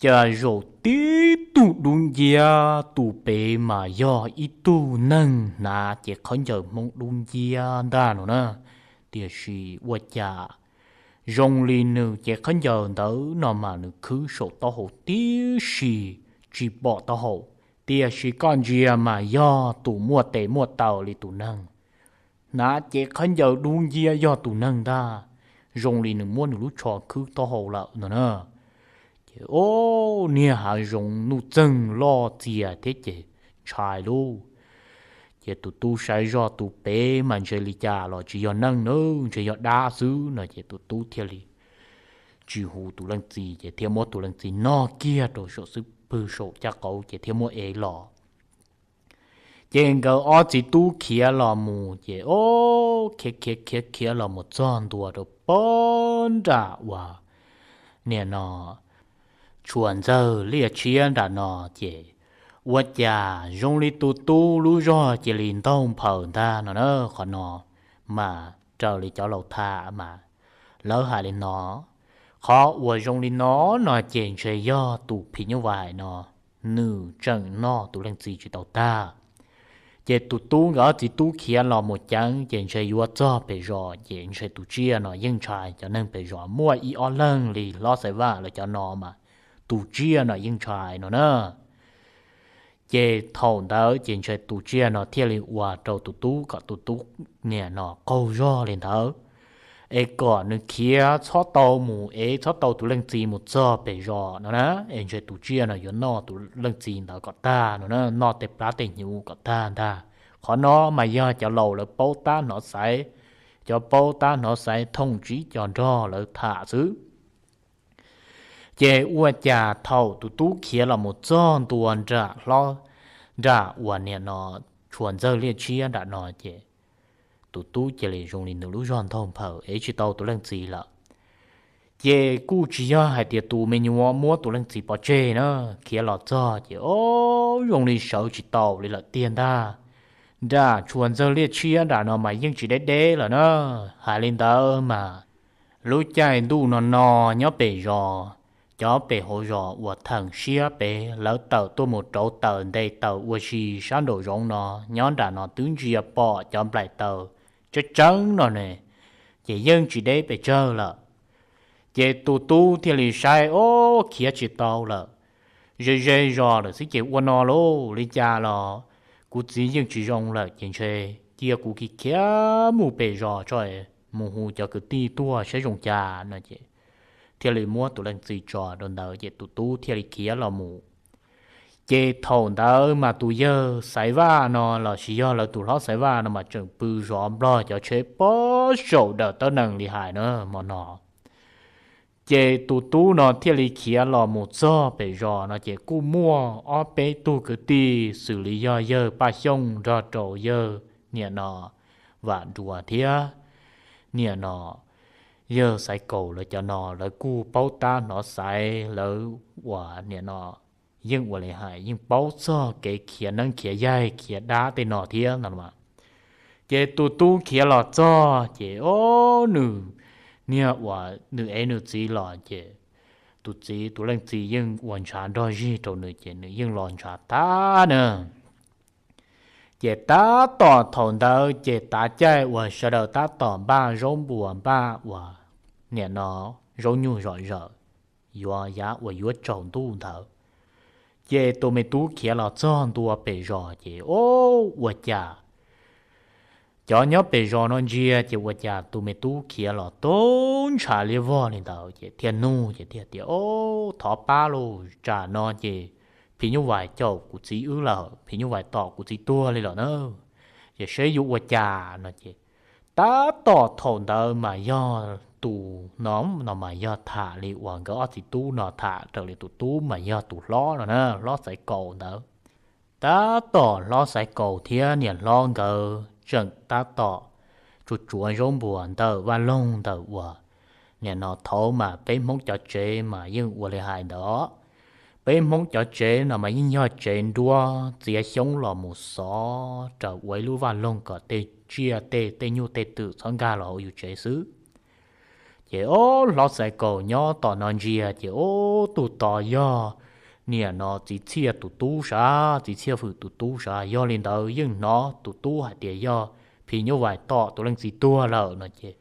Cas zaum tib tug dub nciab tus pem mas yog ib tug neeg hnav cev khaub ncaws Hmoob dub nciab ntag no na. Tiam sis ua cas zoo li nws cev khaub ncaws ntawd no mas nws khwb saum taub hau tib si, tsis pom taub hau. Tiam sis koj ntsia mas yog tus muaj tes muaj taw li tus neeg. Hnav cev khaub ncaws dub nciab yog tus neeg ntag, zoo li nws muab nws lub tsho khwb taub hau lawm no na. Ces o, niag hav zoov nuj txeeg loj txias thiab ces ntshai lauj. Ces tus tub saib zoj tus pem mas ntshe li cas los tsis yog neeg na, ntshe yog dab xwb no ces tus tub thiaj li tsis hu tus leej txiv ces thiaj muab tus leej txiv noj kiag rau saum xub pwg saum caj qaub ces thiaj muab ev los. Ces nkawd ob txiv tub khiav los mus ces o, khiav khiav khiav khiav los mus txog ntua rau pog nram uas niam no tshuav ntxawg liaj tshiab nram no ces ua cas zoo li tus tub lub zog cia li ntaug nphaws ntag no na. Qhov no mas raws li cov laus tham mas lawv hais li no. Qhov uas zoo li no no ces ntshe yog tus phim nyuj vais no nws tseem noj tus leej txiv tsis tau tag. Ces tus tub nkawd ob txiv tub khiav los mus ceev ces ntshe yuav txog pem zos ces ntshe tus tsiaj no yeej ntshai cov neeg pem zos, muaj ib ob leeg li hlob Xaiv Vaj lawv cov no mas tus tsiaj no yeej ntshai no na. Ces thaum ntawd ces ntshe tus tsiaj no thiaj li ua rau tus tub kom tus tub niam no qaug zog li ntawd, es kom nws khiav txhob tau mus, es txhob tau tus leej txiv mus txog pem zos no na, es ntshe tus tsiaj no yuav noj tus leej txiv ntawd kom tag no na, noj tej plab tej hnyuv kom tag ntag. Qhov no mas yog cov laus lawv paub tab hnov xaiv, cov paub tab hnov xaiv thooj tsib co nrog lawv tham xwb. Ces ua cas thaum tus tub khiav los mus txog ntua nram hlob, nram uas niam no tshua ntxawg liaj tshiab nram no ces tus tub cia li zoo li nws lub zog ntaug nphaws ev tsis tau tus leej txiv lawm. Ces kuj tsis yog hais tias tus me nyuam muab tus leej txiv pov tseg na, khiav los txog ces o zoo li sawv tsis tau li lawm tiag ntag. Nram tshua ntxawg liaj tshiab nram no mas yeej tsis deb deb lawm na. Hais li ntawd mas lub caij ntuj no no nyob pem zos, cov pem hauv zos uas theem siab pem lawv tawm tuaj mus rauv taws nte taws ua si sab nraum zoov no, nyob nram no twb ntsia pom cov nplaim taws tseeb tseeb no ne, ces yeej tsis deb pes tsawg lawm. Ces tus tub thiaj li saib, o, khiav tsis tau lawm, ze ze zos lawm xwb ces ua no lauj, li cas los kuv txiv yeej tsis zoo lawm ces ntshe cia kuv khiav khiav mus pem zos tso, mus hu cov kwv tij tuaj saib zoo cas no ces thiaj li muab tus leej txiv tso rau ntawd ces tus tub thiaj li khiav los mus. Ces thaum ntawd mas tus yawg Xaiv Vaj no los sis yog lawv tus hlob Xaiv Vaj no mas tseem pw zov nplog cov tsheb pob saum dawm tawb nees li hais na hmo no. Ces tus tub no thiaj li khiav los mus txog pem zos no ces kuj muaj ob peb tug kwv tij xws li yog yawg Paj Xyooj nrog rau yawg niam no Vam Nruas thiab niam no yawg Xaiv Kaus lawv cov no lawv kuj paub tab hnov xaiv, lawv uas niam no yeej ua li hais yeej paub txog kev khiav neeb khiav yaig khiav dab tej no thiab no. Ces tus tub khiav los txog ces o nws niag uas nws ev nws txiv los ces tus txiv tus leej txiv yeej ua ntshav nrog zig rau nws ces nws yeej los ntshav tag na. Ces tab tom thaum ntawd ces tav caij uas sawv daws tab tom npaj zaub npuas npaj uas niam no zaub nyuj zom zaws yuav yav uas yuav tsaus ntuj ntawd, ces tus me tub khiav los txog ntua pem zos ces o ua cas cov nyob pem zos no ntsia ces ua cas tus me tub khiav los tub ntshav liab vog li ntawd ces thiaj nug ces thiaj tias, o, thov pab lauj, tsam no ces phim nyuj vais caum kuv txiv wb lawm, phim nyuj vais tom kuv txiv tuag li lawm na, ces seb yuav ua cas no ces tab tom thaum ntawd mas yog tus no, no mas yog tham li uas nkawd ob txiv tub no tham raws li tus tub mas yog tus hlob no na, hlob Xaiv Kaus ntawd. Tab tom hlob Xaiv Kaus thiab niam hlob nkawd tseem tab tom tsuav tsuav zaub npuas ntawm vaj loog ntawm uas niam no thaud mas peb Hmoob cov tsev mas yeej ua li hais ntawd. Peb Hmoob cov tsev no mas yeej yog tsev nruab txiav xyoob los mus xov raws ua ib lub vaj loog kom tej tsiaj tej tej nyuj tej twm txhob nkag los hauv yus tsev xwb. Ces o hlob Xaiv Kaus nyob tom no ntsia ces o tus tod yog niam no txiv Txhiaj tus tub sav, txiv Txhiaj Fwm tus tub sav, yog li ntawd yeej hnov tus tub hais tias yog phim nyuj vais tom tus leej txiv tuag lawm no ces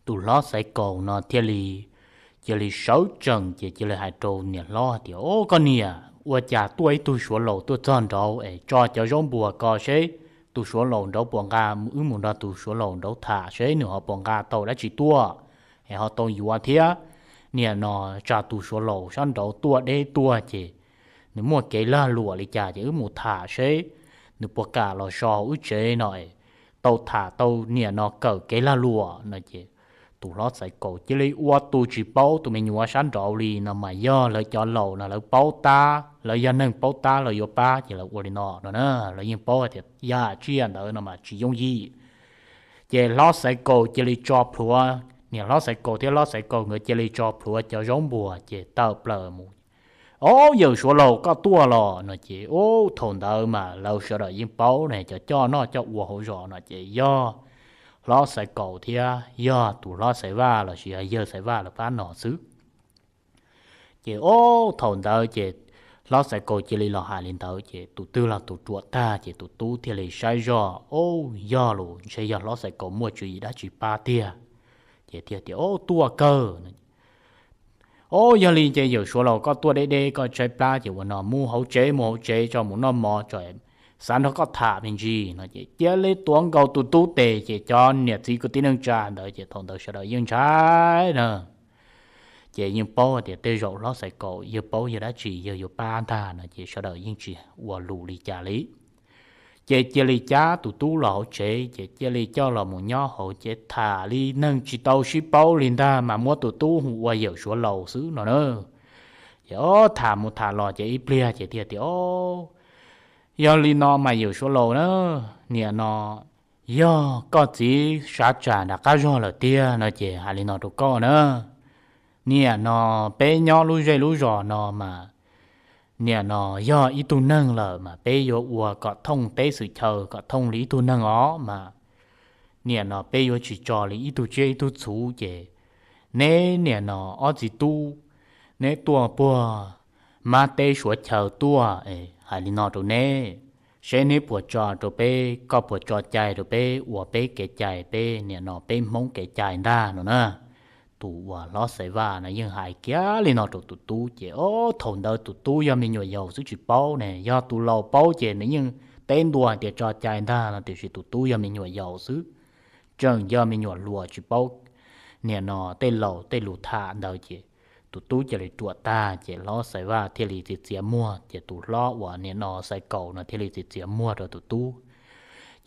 tus hlob Xaiv Kaus no thiaj li cia li sawv tsees ces cia li hais rau niam hlob hais tias, o koj niam, ua cas tuaj ib tug Suav laus tuaj txog nraud es tso cov zaub npuas ko seb tus Suav laus nraud puas nqa, wb mus nrog tus Suav laus nraud tham seb nws ho puas nqa tau dab tsi tuaj es ho tau yuav thiab. Niam no tsam tus Suav laus sab nraud tuaj deb tuaj ces nws muaj kev lag luam li cas ces wb mus tham seb nws puas kam los so wb tsev no es tau tham tau niam no kawm kev lag luam no ces tus hlob Xaiv Kaus cia li ua tus tsis paub tus me nyuam sab nraud li no mas yog lawv cov laus no lawv paub tab, lawv yog neeg paub tab lawv yuav pab ces lawv ua li no no na, lawv yeej paub hais tias yam tsiaj ntawd no mas tsis yooj yim. Ces hlob Xaiv Kaus cia li tso plhuav, niam hlob Xaiv Kaus thiab hlob Xaiv Kaus nkawd cia li tso plhuav cov zaub npuas ces tawm plaws mus. O, yawm Suav laus koj tuaj los no ces o thaum ntawd mas lawv sawv daws yeej paub ne, cov coj noj coj ua hauv zos no ces yog hlob Xaiv Kaus thiab yog tus hlob Xaiv Vaj los sis yog yawg Xaiv Vaj lawv pab no xwb. Ces o thaum ntawd ces hlob Xaiv Kaus cia li los hais li ntawd ces tus twg los tus ruam tag ces tus tub thiaj li saib zoj, o, yog los ntshe yog hlob Xaiv Kaus muaj tswv yim dab tsi pab tiag. Ces thiaj tias, o, tuaj kawg. O, yog li ces yawm Suav laus koj tuaj deb deb koj tshaib plab ces ua no mus hauv tsev, mus hauv tsev tso, mus noj mov tso, xav nrog koj tham me ntsis no ces cia li tuav nkaus tus tub tes ces cov niam txiv kwv tij neej tsa ntawd ces thaum ntawd sawv daws yeej ntshai na. Ces yeej paub hais tias tej zaum hlob Xaiv Kaus yawg paub yawg dab tsi yawg yuav pab ntag no ces sawv daws yeej tsis ua lus li cas li. Ces cia li cab tus tub los hauv tsev, ces cia li coj los mus nyob hauv, ces tham li neeg tsis tau sib paub li ntag, mas muab tus tub hu ua Yawm Suav Laus xwb no na. Ces ob tham mus tham los ces ib pliag ces thiaj tias, Ob, yog li no mas Yawm Suav Laus na, niam no yog koj txiv sav tsam nram qab zog lawm tiag no ces hais li no rau koj na. Niam no peb nyob lub zej lub zos no mas niam no yog ib tug neeg lawm mas peb yuav ua kom thooj teb xwm chaw, kom thooj li ib tug neeg os mas niam no peb yuav tsis tso li ib tug tsiaj ib tug txhu ces neb niam no ob txiv tub, neb tuaj puag mab teb suav chaw tuaj, hais li no rau neb, seb neb puas tso rau peb, koj puas tso cai rau peb ua peb kev cai, peb niam no peb Hmoob kev cai ntag no na. Tus uas hlob Xaiv Vaj no yeej hais kiag li no rau tus tub ces ob thaum ntawd tus tub yog me nyuam yaus xwb tsis paub ne, yog tus laus paub ces nws yeej teb ntua hais tias tso cai ntag no, tiam sis tus tub yog me nyuam yaus xwb, tseem yog me nyuam hluas tsis paub niam no tej laus tej lus tham ntawd ces tus tub cia li ruam tag ces hlob Xaiv Vaj thiaj li txiav txiav muag, ces tus hlob uas niam no Xaiv Kaus no thiaj li txiav txiav muag rau tus tub.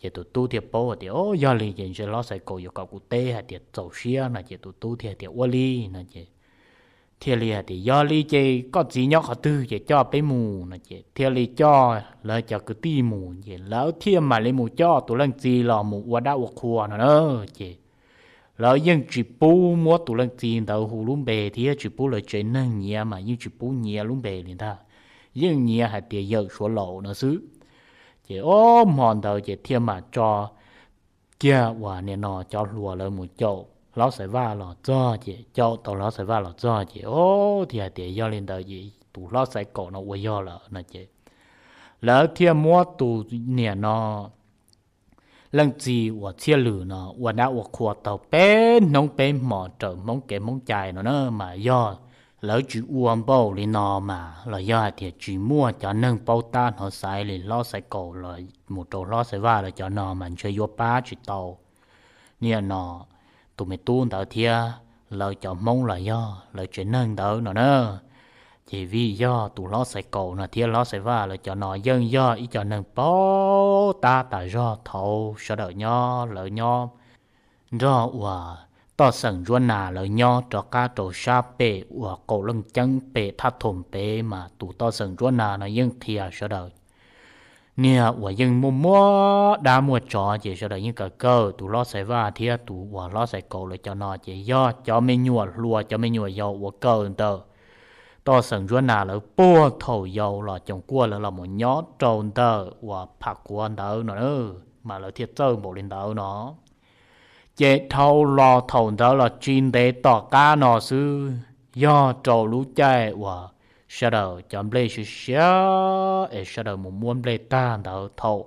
Ces tus tub thiaj paub tias, Ob, yog li ces ntshe hlob Xaiv Kaus yuav kom kuv teb hais tias txaus siab no ces tus tub thiaj tias, Ua li no ces thiaj li hais tias, Yog li ces koj txiv nyob qhov twg ces coj peb mus no ces thiaj li coj lawv cov kwv tij mus ces lawv thiaj mam li mus coj tus leej txiv los mus ua dab ua qhua no na. Ces lawv yeej tsis pub muab tus leej txiv ntawd hu lub npe thiab tsis pub lawv tsev neeg nyiav mas yeej tsis pub nyiav lub npe li ntag, yeej nyiav hais tias Yawm Suav Laus no xwb. Ces ob hmo ntawd ces thiaj mam tso kiag uas niam no cov hluas lawv mus caum hlob Xaiv Vaj los txog ces caum tau hlob Xaiv Vaj los txog ces ob thiaj hais tias, Yog li ntawd ces tus hlob Xaiv Kaus no ua yog lawm no ces lawv thiaj muab tus niam no leej txiv uas Txhiaj Lwm no ua dab ua qhua tau peb hnub peb hmo raws Hmoob kev Hmoob cai no na, mas yog lawv tsis ua npaum li no mas los yog hais tias tsis muaj cov neeg paub tab hnov xaiv li hlob Xaiv Kaus los mus rau hlob Xaiv Vaj lawv cov no mas ntshe yuav pab tsis tau niam no tus me tub ntawd thiab lawv cov Hmoob los yog lawv tsev neeg ntawd no na. Ces vim yog tus hlob Xaiv Kaus no thiab hlob Xaiv Vaj lawv cov no yeej yog ib co neeg paub tab tas zog thaum sawv daws nyob, lawv nyob nrog uas Toj Xeem Ntsuab Nas lawv nyob rov qab rau sab pem uas Qaum Leej Ceeb pem thaj Thoom pem mas tus Toj Xeem Ntsuab Nas no yeej qhia sawv daws niag uas yeej muaj muaj dab muaj tsov ces sawv daws yeej kawm kawm tus hlob Xaiv Vaj thiab tus uas hlob Xaiv Kaus lawv cov no ces yog cov me nyuam hluas cov me nyuam yaus uas kawm ntawm Toj Xeem Ntsuab Nas lawv puag thaum yaus los coom kuaj lawv los mus nyob rau ntawm uas Pham Quav ntawd no, mas lawv thiaj txawj npaum li ntawd no. Ces dhau los thaum ntawd los tsis ntev tom qab no xwb, yog rau lub caij uas sawv daws cov nplej siav siav es sawv daws mus muab nplej tag ntawd thaum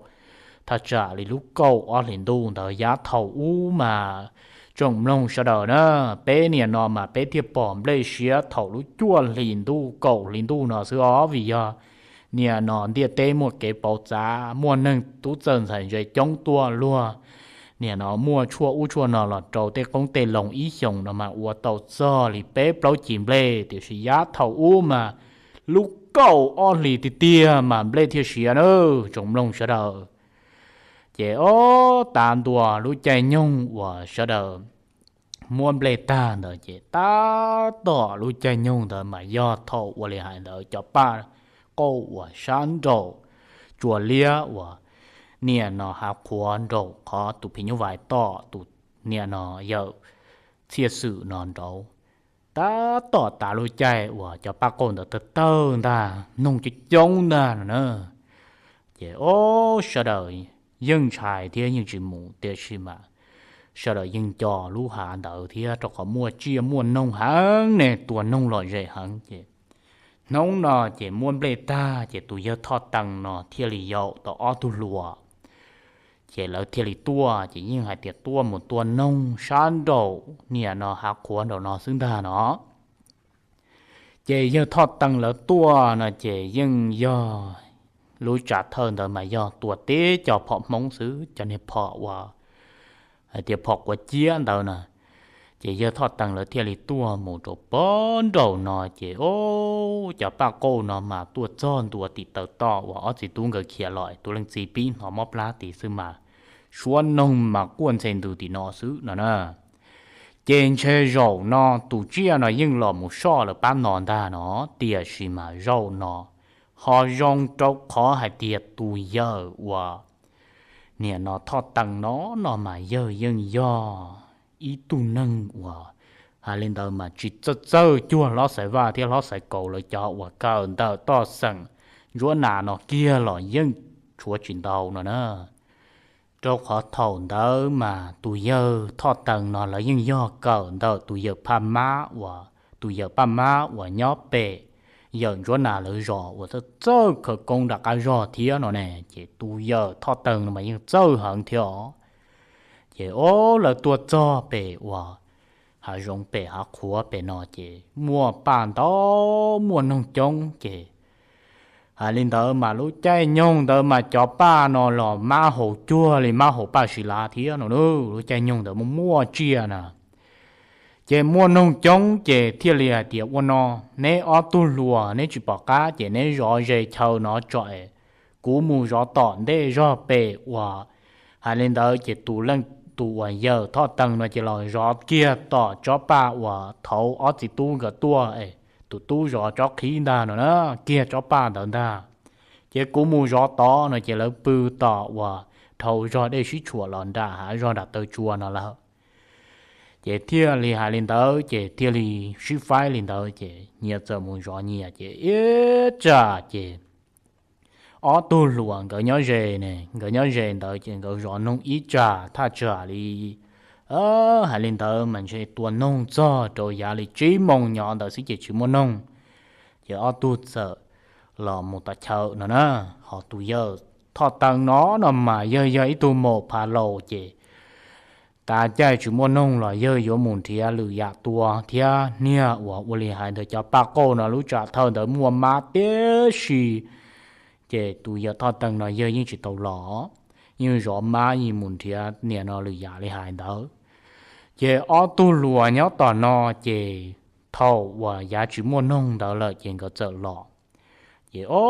thaj tsam li lub kaum ob hlis ntuj ntawd, yav thaum ub mas tsoom mloog sawv daws na, peb niam no mas peb thiaj pom nplej siav thaum lub cuaj hlis ntuj kaum hlis ntuj no xwb os, vim yog niam no ntiaj teb muaj kev pauv txav, muaj neeg tub txawj ntxhais ntse coob tuaj luag, niam no muaj tshuaj ub tshuaj no los rau tej qoob tej loo ib xyoos no mas ua tau txog li peb plaub cim nplej, tiam sis yav thaum ub mas lub kaum ob hlis tiag tiag mas nplej thiaj siav na, tsoom mloog sawv daws. Ces ob tav ntua lub caij nyoog uas sawv daws muab nplej tag ntawd ces tab tom lub caij nyoog ntawd mas yog thaum ua li hais ntawd cov paj qauj uas sab nraum tsua liab uas niam no hav qhuav nraum qhov tus phim nyuj vais tom tus niam no yawm Txhiaj Xwm no nraud, tab tom tav lub caij uas cov paj qauj ntawd tawg tawg ntag, noog coob coob ntag no na. Ces ob sawv daws yeej ntshai thiab yeej tsis mus, tiam sis mas sawv daws yeej nco lub hav ntawd thiab, rau qhov muaj tsiaj muaj noog heev ne, tua noog lom zem heev. Ces hnub no ces muab nplej tag ces tus yawg Thoj Tees no thiaj li yaum tau ob tug hluas, ces lawv thiaj li tuaj, ces yeej hais tias tuaj mus tua noog sab nraum niam no hav qhuav nraum no xwb ntag no. Ces yawg Thoj Tees lawv tuaj no ces yeej yog lub tsam thawj ntawd mas yog tua tib co phom Hmoob xwb, cov niag phom uas hais tias phom quav ciab ntawd na. Ces yawg Thoj Tees lawv thiaj li tuaj mus rau pog nraum no ces, o, cov paj qauj no mas tuaj txog ntua tim taw toj uas ob txiv tub nkawd khiav los, tus leej txiv pib hnov mob plab tid xwb mas suab noog mas quaj ntxhe ntws tim no xwb no na. Ces ntshe zaum no tus tsiaj no yeej los mus soj lawv pab no ntag no, tiam sis mas zaum no ho zoo rau qhov hais tias tus yawg uas niam no Thoj Tees no no mas yawg yeej yog ib tug neeg uas, hais li ntawd mas tsis txawj txawj cuag hlob Xaiv Vaj thiab hlob Xaiv Kaus lawv cov uas kawm ntawm toj xeem Ntsuab Nas no kiag los yeej tshuav tsis ntau no na. Rau qhov thaum ntawd mas tus yawg Thoj Tees no lawv yeej yog kawm ntawm tus yawg Phaj Mab uas, tus yawg Phaj Mab uas nyob pem yawm Ntsuab Nas lawv zos uas txawj txawj khawv koob nram qab zog thiab no ne, ces tus yawg Thoj Tees no mas yeej txawj heev thiab os. Ces o, lawv tuaj txog pem uas hav zoov pem hav qhuav pem no ces muaj paj ntau, muaj noog coob ces, hais li ntawd mas lub caij nyoog ntawd mas cov paj no los mab haus cuag li mab haus paj si lav thiab no na, lub caij nyoog ntawd muaj muaj tsiaj na. Ces muaj noog coob ces thiaj li hais tias, ua no, neb ob tug hluas neb tsis pom qab ces neb zov ze chaw no tso es kuv mus zov tom ntej zog pem uas, hais li ntawd ces tus leej, tus uas yawg Thoj Tees no ces los zov kiag tom tsob paj uas thaud ob txiv tub nkawd tuaj es tus tub zov tsob qhib ntag no na, kiag tsob paj ntawd ntag. Ces kuv mus zov tod no ces lawv pw tom uas dhau zog dej sib tshuam los nram hav zog nram taw tsua no lawm. Ces thiaj li hais li ntawd ces thiaj li sib faib li ntawd ces nyias txawm mus zov nyias ces ib tsam ces ob tug hluas nkawd nyob ze ne, nkawd nyob ze ntawd ces nkawd zov noog ib tsam thaj tsam li, hais li ntawd mas ntshe tua noog txog rau yav li tsib moos nyob ntawd xwb ces tsis muaj noog. Ces ob tug txawm los mus tom chaw no na, ho tus yawg Thoj Tees no no mas yawg yog ib tug maum phav laus ces tav caij tsis muaj noog los yawg yuav mus nrhiav lwm yam tua thiab niag uas ua li hais ntawd cov paj qauj no lub tsam thawj ntawd muaj mab tib si. Ces tus yawg Thoj Tees no yawg yeej tsis tau los, yeej zov mab yeej mus nrhiav niam no lwm yam li hais ntawd. Ces ob tug hluas nyob tom no ces thaum uas yav tsis muaj noog ntawd lawm ces nkawd txawm los. Ces o,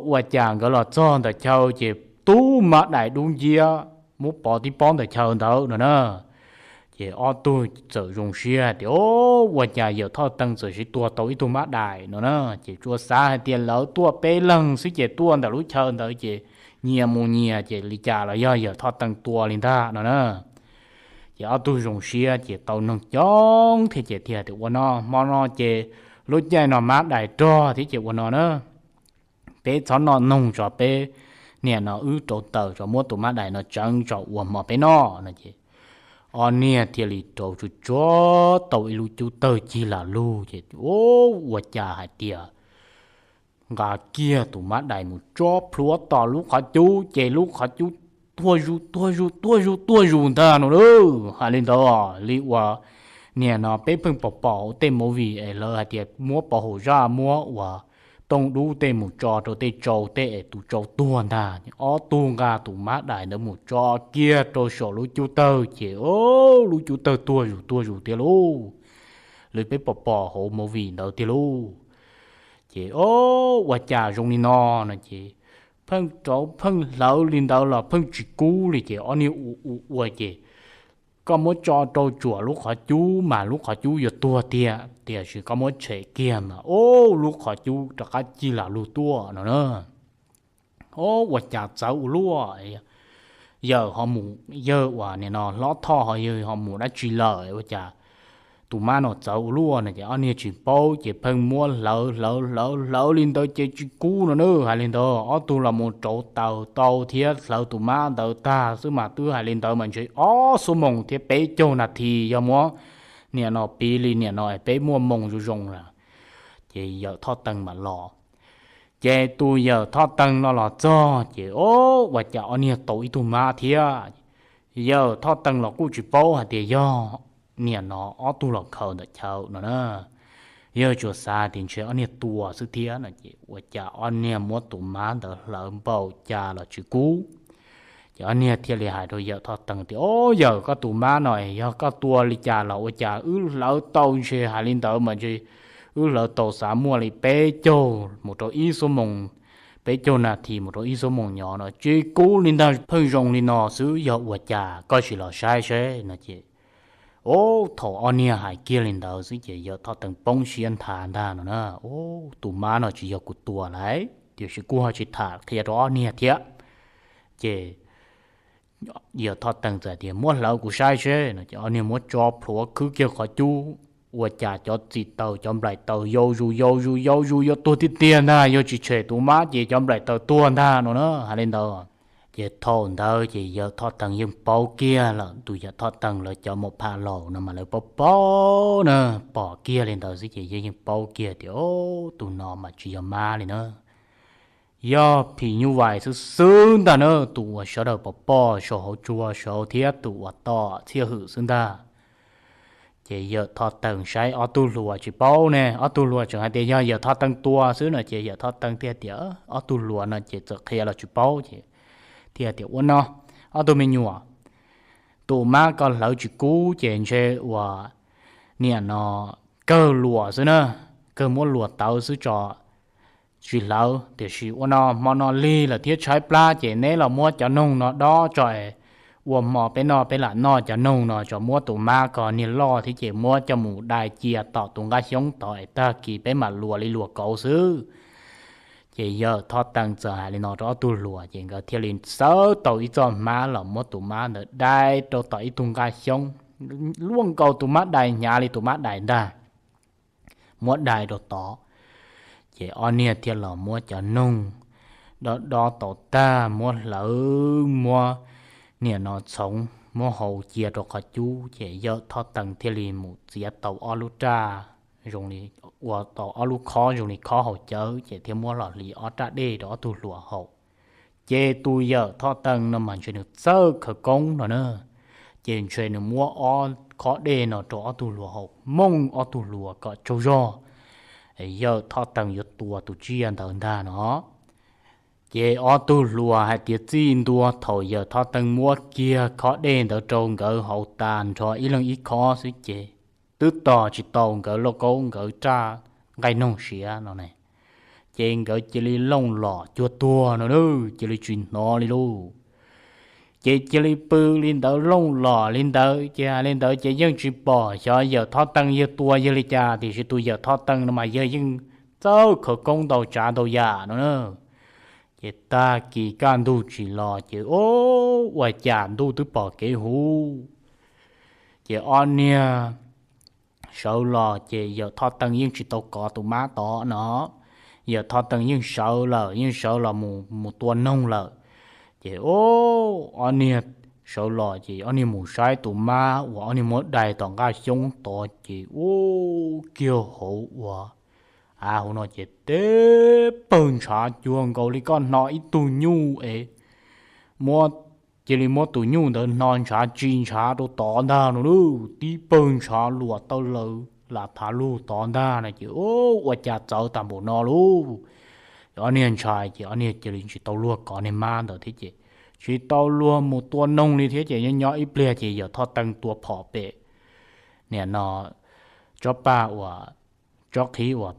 ua cas nkawd los txog ntawm chaw ces tub mab dais dub nciab muab pov tib pob ntawm chaw ntawd no na. Ces ob tug txawm zoo siab tias, o, ua cas yawm Thoj Tees txawm siv tua tau ib tug mab dais no na. Ces tsuas xav hais tias lawv tuaj peb leeg xwb ces tuaj ntawm lub chaw ntawd ces nyias mus nyias ces li cas los yog yawm Thoj Tees tua li ntag no na. Ces ob tug zoo siab ces tau noog coob thiab ces thiaj tias, ua no hmo no ces lub caij no mab dais rog thiab ces ua no na, peb txhob noj noog tso, peb niam no wb rauv taws tso muab tus mab dais no tseev tso ua hmo peb noj no ces ob niag thiaj li rauv tsuag tsuag tau ib lub cub tawg cig lam lug ces ua cas hais tias nqa kiag tus mab dais mus tso plhuav tom lub qhov cub ces lub qhov cub tuag zus tuag zus tuag zus tuag zus ntag no lauj. Hais li ntawd li uas niam no peb pheej pom pom hauv tej movie es lawv hais tias muab pov hauv zaj muab uas tooj dub tej mus tso rau tej tsau tej es tus tsau tuag ntag. Ob tug nqa tus mab dais ntawd mus tso kiag rau saum lub cub tawg ces o, lub cub tawg tuag zus tuag zus tiag lauj. Li peb pom pom hauv movie ntawd tiag lauj. Ces o, ua cas zoo li no no ces pheej rauv pheej hlawv li ntawd los pheej tsis kub li ces ob niag ua ua ua ces koj muab tso rau tsuam lub qhov cub mas lub qhov cub yuav tuag tiag, tiam sis koj muab tshem kiag mas o, lub qhov cub rov qab cig lam lug tuaj no na. O, ua cas txawv ua luaj. Yawg ho mus, yawg uas nim no hlob Thoj ho yawg ho mus dab tsi lawm ua cas tus mab no txawv ua luaj no ces ob niag tsis paub ces pheej muab hlawv hlawv hlawv hlawv li ntawd ces tsis kub no na. Hais li ntawd ob tug los mus rauv taws tau thiab hlawv tus mab ntawd tag xwb mas twb hais li ntawd mas ntshe ob xuab moos thiab peb caug nas this yog muab niam no piv li niam no peb muaj moos zoo zoo na. Ces yawm Thoj Tees mam los. Ces tus yawm Thoj Tees no los txog ces o, ua cas ob niag tau ib tug mab thiab. Yawm Thoj Tees los kuj tsis paub hais tias yog niam no ob tug los khaws ntawm chaw no na. Yawg tsuas xav tias ntshe ob niag tua xwb thiab no ces ua cas ob niag muab tus mab ntawd hlawv npaum cas los tsis kub. Ob niag thiaj li hais rau yawm Thoj Tees tias, Ob, yawm, koj tus mab no yog koj tua li cas los ua cas wb hlawv tau, ntshe hais li ntawd mas ntshe wb hlawv tau xav muaj li peb caug mus rau ib xuab moos, peb caug nas this mus rau ib xuab moos nyob no tsis kub li ntag, pheej zoo li no xwb, yog ua cas koj sim los saib seb no ces. Ub, thaum ob niag hais kiag li ntawd xwb ces yawm Thoj Tees poob siab nthav ntag no na. Ub, tus mab no tsis yog kuv tua lawm, tiam sis kuj ho tsis tham qhia rau ob niag thiab. Ces yawm Thoj Tees txawm tias, Muab hlawv kuv saib seb no ces ob niag muab tso plhuav khwb kiag qhov cub, ua cas cov txim taws cov nplaim taws yau zus yau zus yau zus yuav tuag tiag tiag ntag, yog tsis tshem tus mab ces cov nplaim taws tuag ntag no na, hais li ntawd. Ces thaum ntawd ces yawm Thoj Tees yeej paub kiag lawm, tus yawm Thoj Tees lawv cov mos pham laus no mas lawv paub paub na, pom kiag li ntawd xwb ces yeej yeej paub kiag tias, Ub, tus no mas tsis yog mab li na, yog phim nyuj vais xwb xwb ntag na, tus uas sawv daws pom pom saum hauv tsua saud thiab tus uas tom Txhiaj Hwm xwb ntag. Ces yawm Thoj Tees saib ob tug hluas tsis paub ne, ob tug hluas tseem hais tias yog yawm Thoj Tees tua xwb no ces yawm Thoj Tees thiaj tias, ob tug hluas no ces txawm qhia los tsis paub ces thiaj tias, Ua no, ob tug me nyuam, tus mab ko hlawv tsis kub ces ntshe uas niam no kawg luam xwb na, kawg muab luam tawv xwb tso, tsis hlawv. Tiam sis ua no hmo no lig lawm thiab tshaib plab ces neb los muab cov noog no dob tso es ua hmo peb noj, peb lam noj cov noog no tso, muab tus mab ko niag loj thiab ces muab coj mus dai cia tom tus nqaj xyoob tod es tag kis peb mam luas li luas kauv xwb. Ces yawm Thoj Tees txawm hais li no rau ob tug hluas ces nkawd thiaj li xawb tau ib txoj hmab los muab tus mab ntawd dai rau tom ib tug nqaj xyoob, luaj nkaus tus mab dai, hnyav li tus mab dai ntag, muab dai rau tod. Ces ob niag thiaj los muab cov noog dob dob tau tag, muab hlawv, muab niam no txhoov, muab hau cia rau qhov cub, ces yawm Thoj Tees thiaj li mus txiav tau ob lub raj, zoo li ua tau ob lub khob zoo li khob haus cawv, ces thiaj muab los hliv ob raj dej rau ob tug hluas haus. Ces tus yawm Thoj Tees no mas ntshe nws txawj khawv koob no na, ces ntshe nws muab ob khob dej no rau ob tug hluas haus, mooj ob tug hluas kom tsaug zog, yawm Thoj Tees yuav tua tus tsiaj ntawd ntag no. Ces ob tug hluas hais tias txij ntua thaum yawm Thoj Tees muab kiag khob dej ntawd rau nkawd haus tas nrho ib leeg ib khob xwb ces twb tos tsis tau nkawd lauj kaub nkawd raj nqaij noog siav no ne, ces nkawd cia li looj los cuag tuag no na, cia li tsis hnov li lauj. Ces cia li pw li ntawd, looj los li ntawd, ces hais li ntawd ces yeej tsis pom xyov yawm Thoj Tees yawg tua yawg li cas, tiam sis tus yawm Thoj Tees no mas yawg yeej txawj khawv koob ntau tsav ntau yam no na. Ces tag kis kaj ntug tsis los ces, ub, ua cas ntuj twb pom kev huv. Ces ob niag sawv los ces yawm Thoj Tees yeej tsis tau kov tus mab tod no, yawm Thoj Tees yeej sawv lawm, yeej sawv los mus mus tua noog lawm. Ces, ub, ob niag sawv los ces ob niag mus saib tus mab uas ob niag muab dai tom nqaj xyoob tod ces, ub, kiag hauv uas av hauv no ces tib pawg ntshav cuag nkaus li koj hno ib tug nyuj es muab, cia li muab tus nyuj ntawd hno ntshav tsis ntshav rau tod ntag no lauj, tib pawg ntshav luam taw laws lam thav lug tod ntag no ces, ub, ua cas txawv tag npaum no lauj. Ob niag ntshai ces ob niag cia li tsis tau luag kov niag mab ntawd thiab ces tsis tau luag mus tua noog li thiab ces nyob nyob ib pliag ces yawm Thoj Tees tua phom pem niam no tsob paj uas tsob qhib uas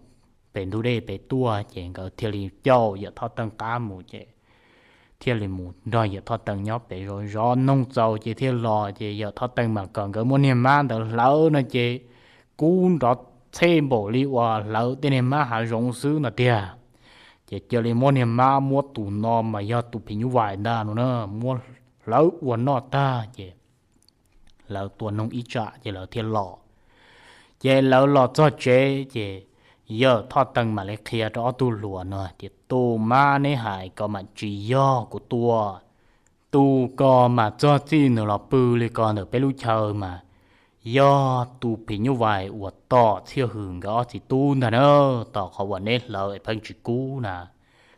pem ntug dej pem tuaj ces nkawd thiaj li caum yawm Thoj Tees qab mus ces thiaj li mus nrog yawm Thoj Tees nyob pem zov zov noog txaus ces thiaj los ces yawm Thoj Tees mas kom nkawd muab niag mab ntawd hlawv no ces kub nrov txhej npaum li uas hlawv tej niag mab hav zoov xwb no tiag. Ces cia li muab niag mab, muab tus no mas yog tus phim nyuj vais ntag no na, muab hlawv ua noj tag ces lawv tua noog ib tsam ces lawv thiaj los. Ces lawv los txog tsev ces yawm Thoj Tees mam li qhia rau ob tug hluas no tias, tus mab neb hais ko mas tsis yog kuv tua. Tus ko mas txog txij nws los pw li ko ntawm peb lub chaw mas yog tus phim nyuj vais uas tom Txhiaj Hwm nkawd ob txiv tub ntag na, tom qhov uas neb hlawv es pheej tsis kub na.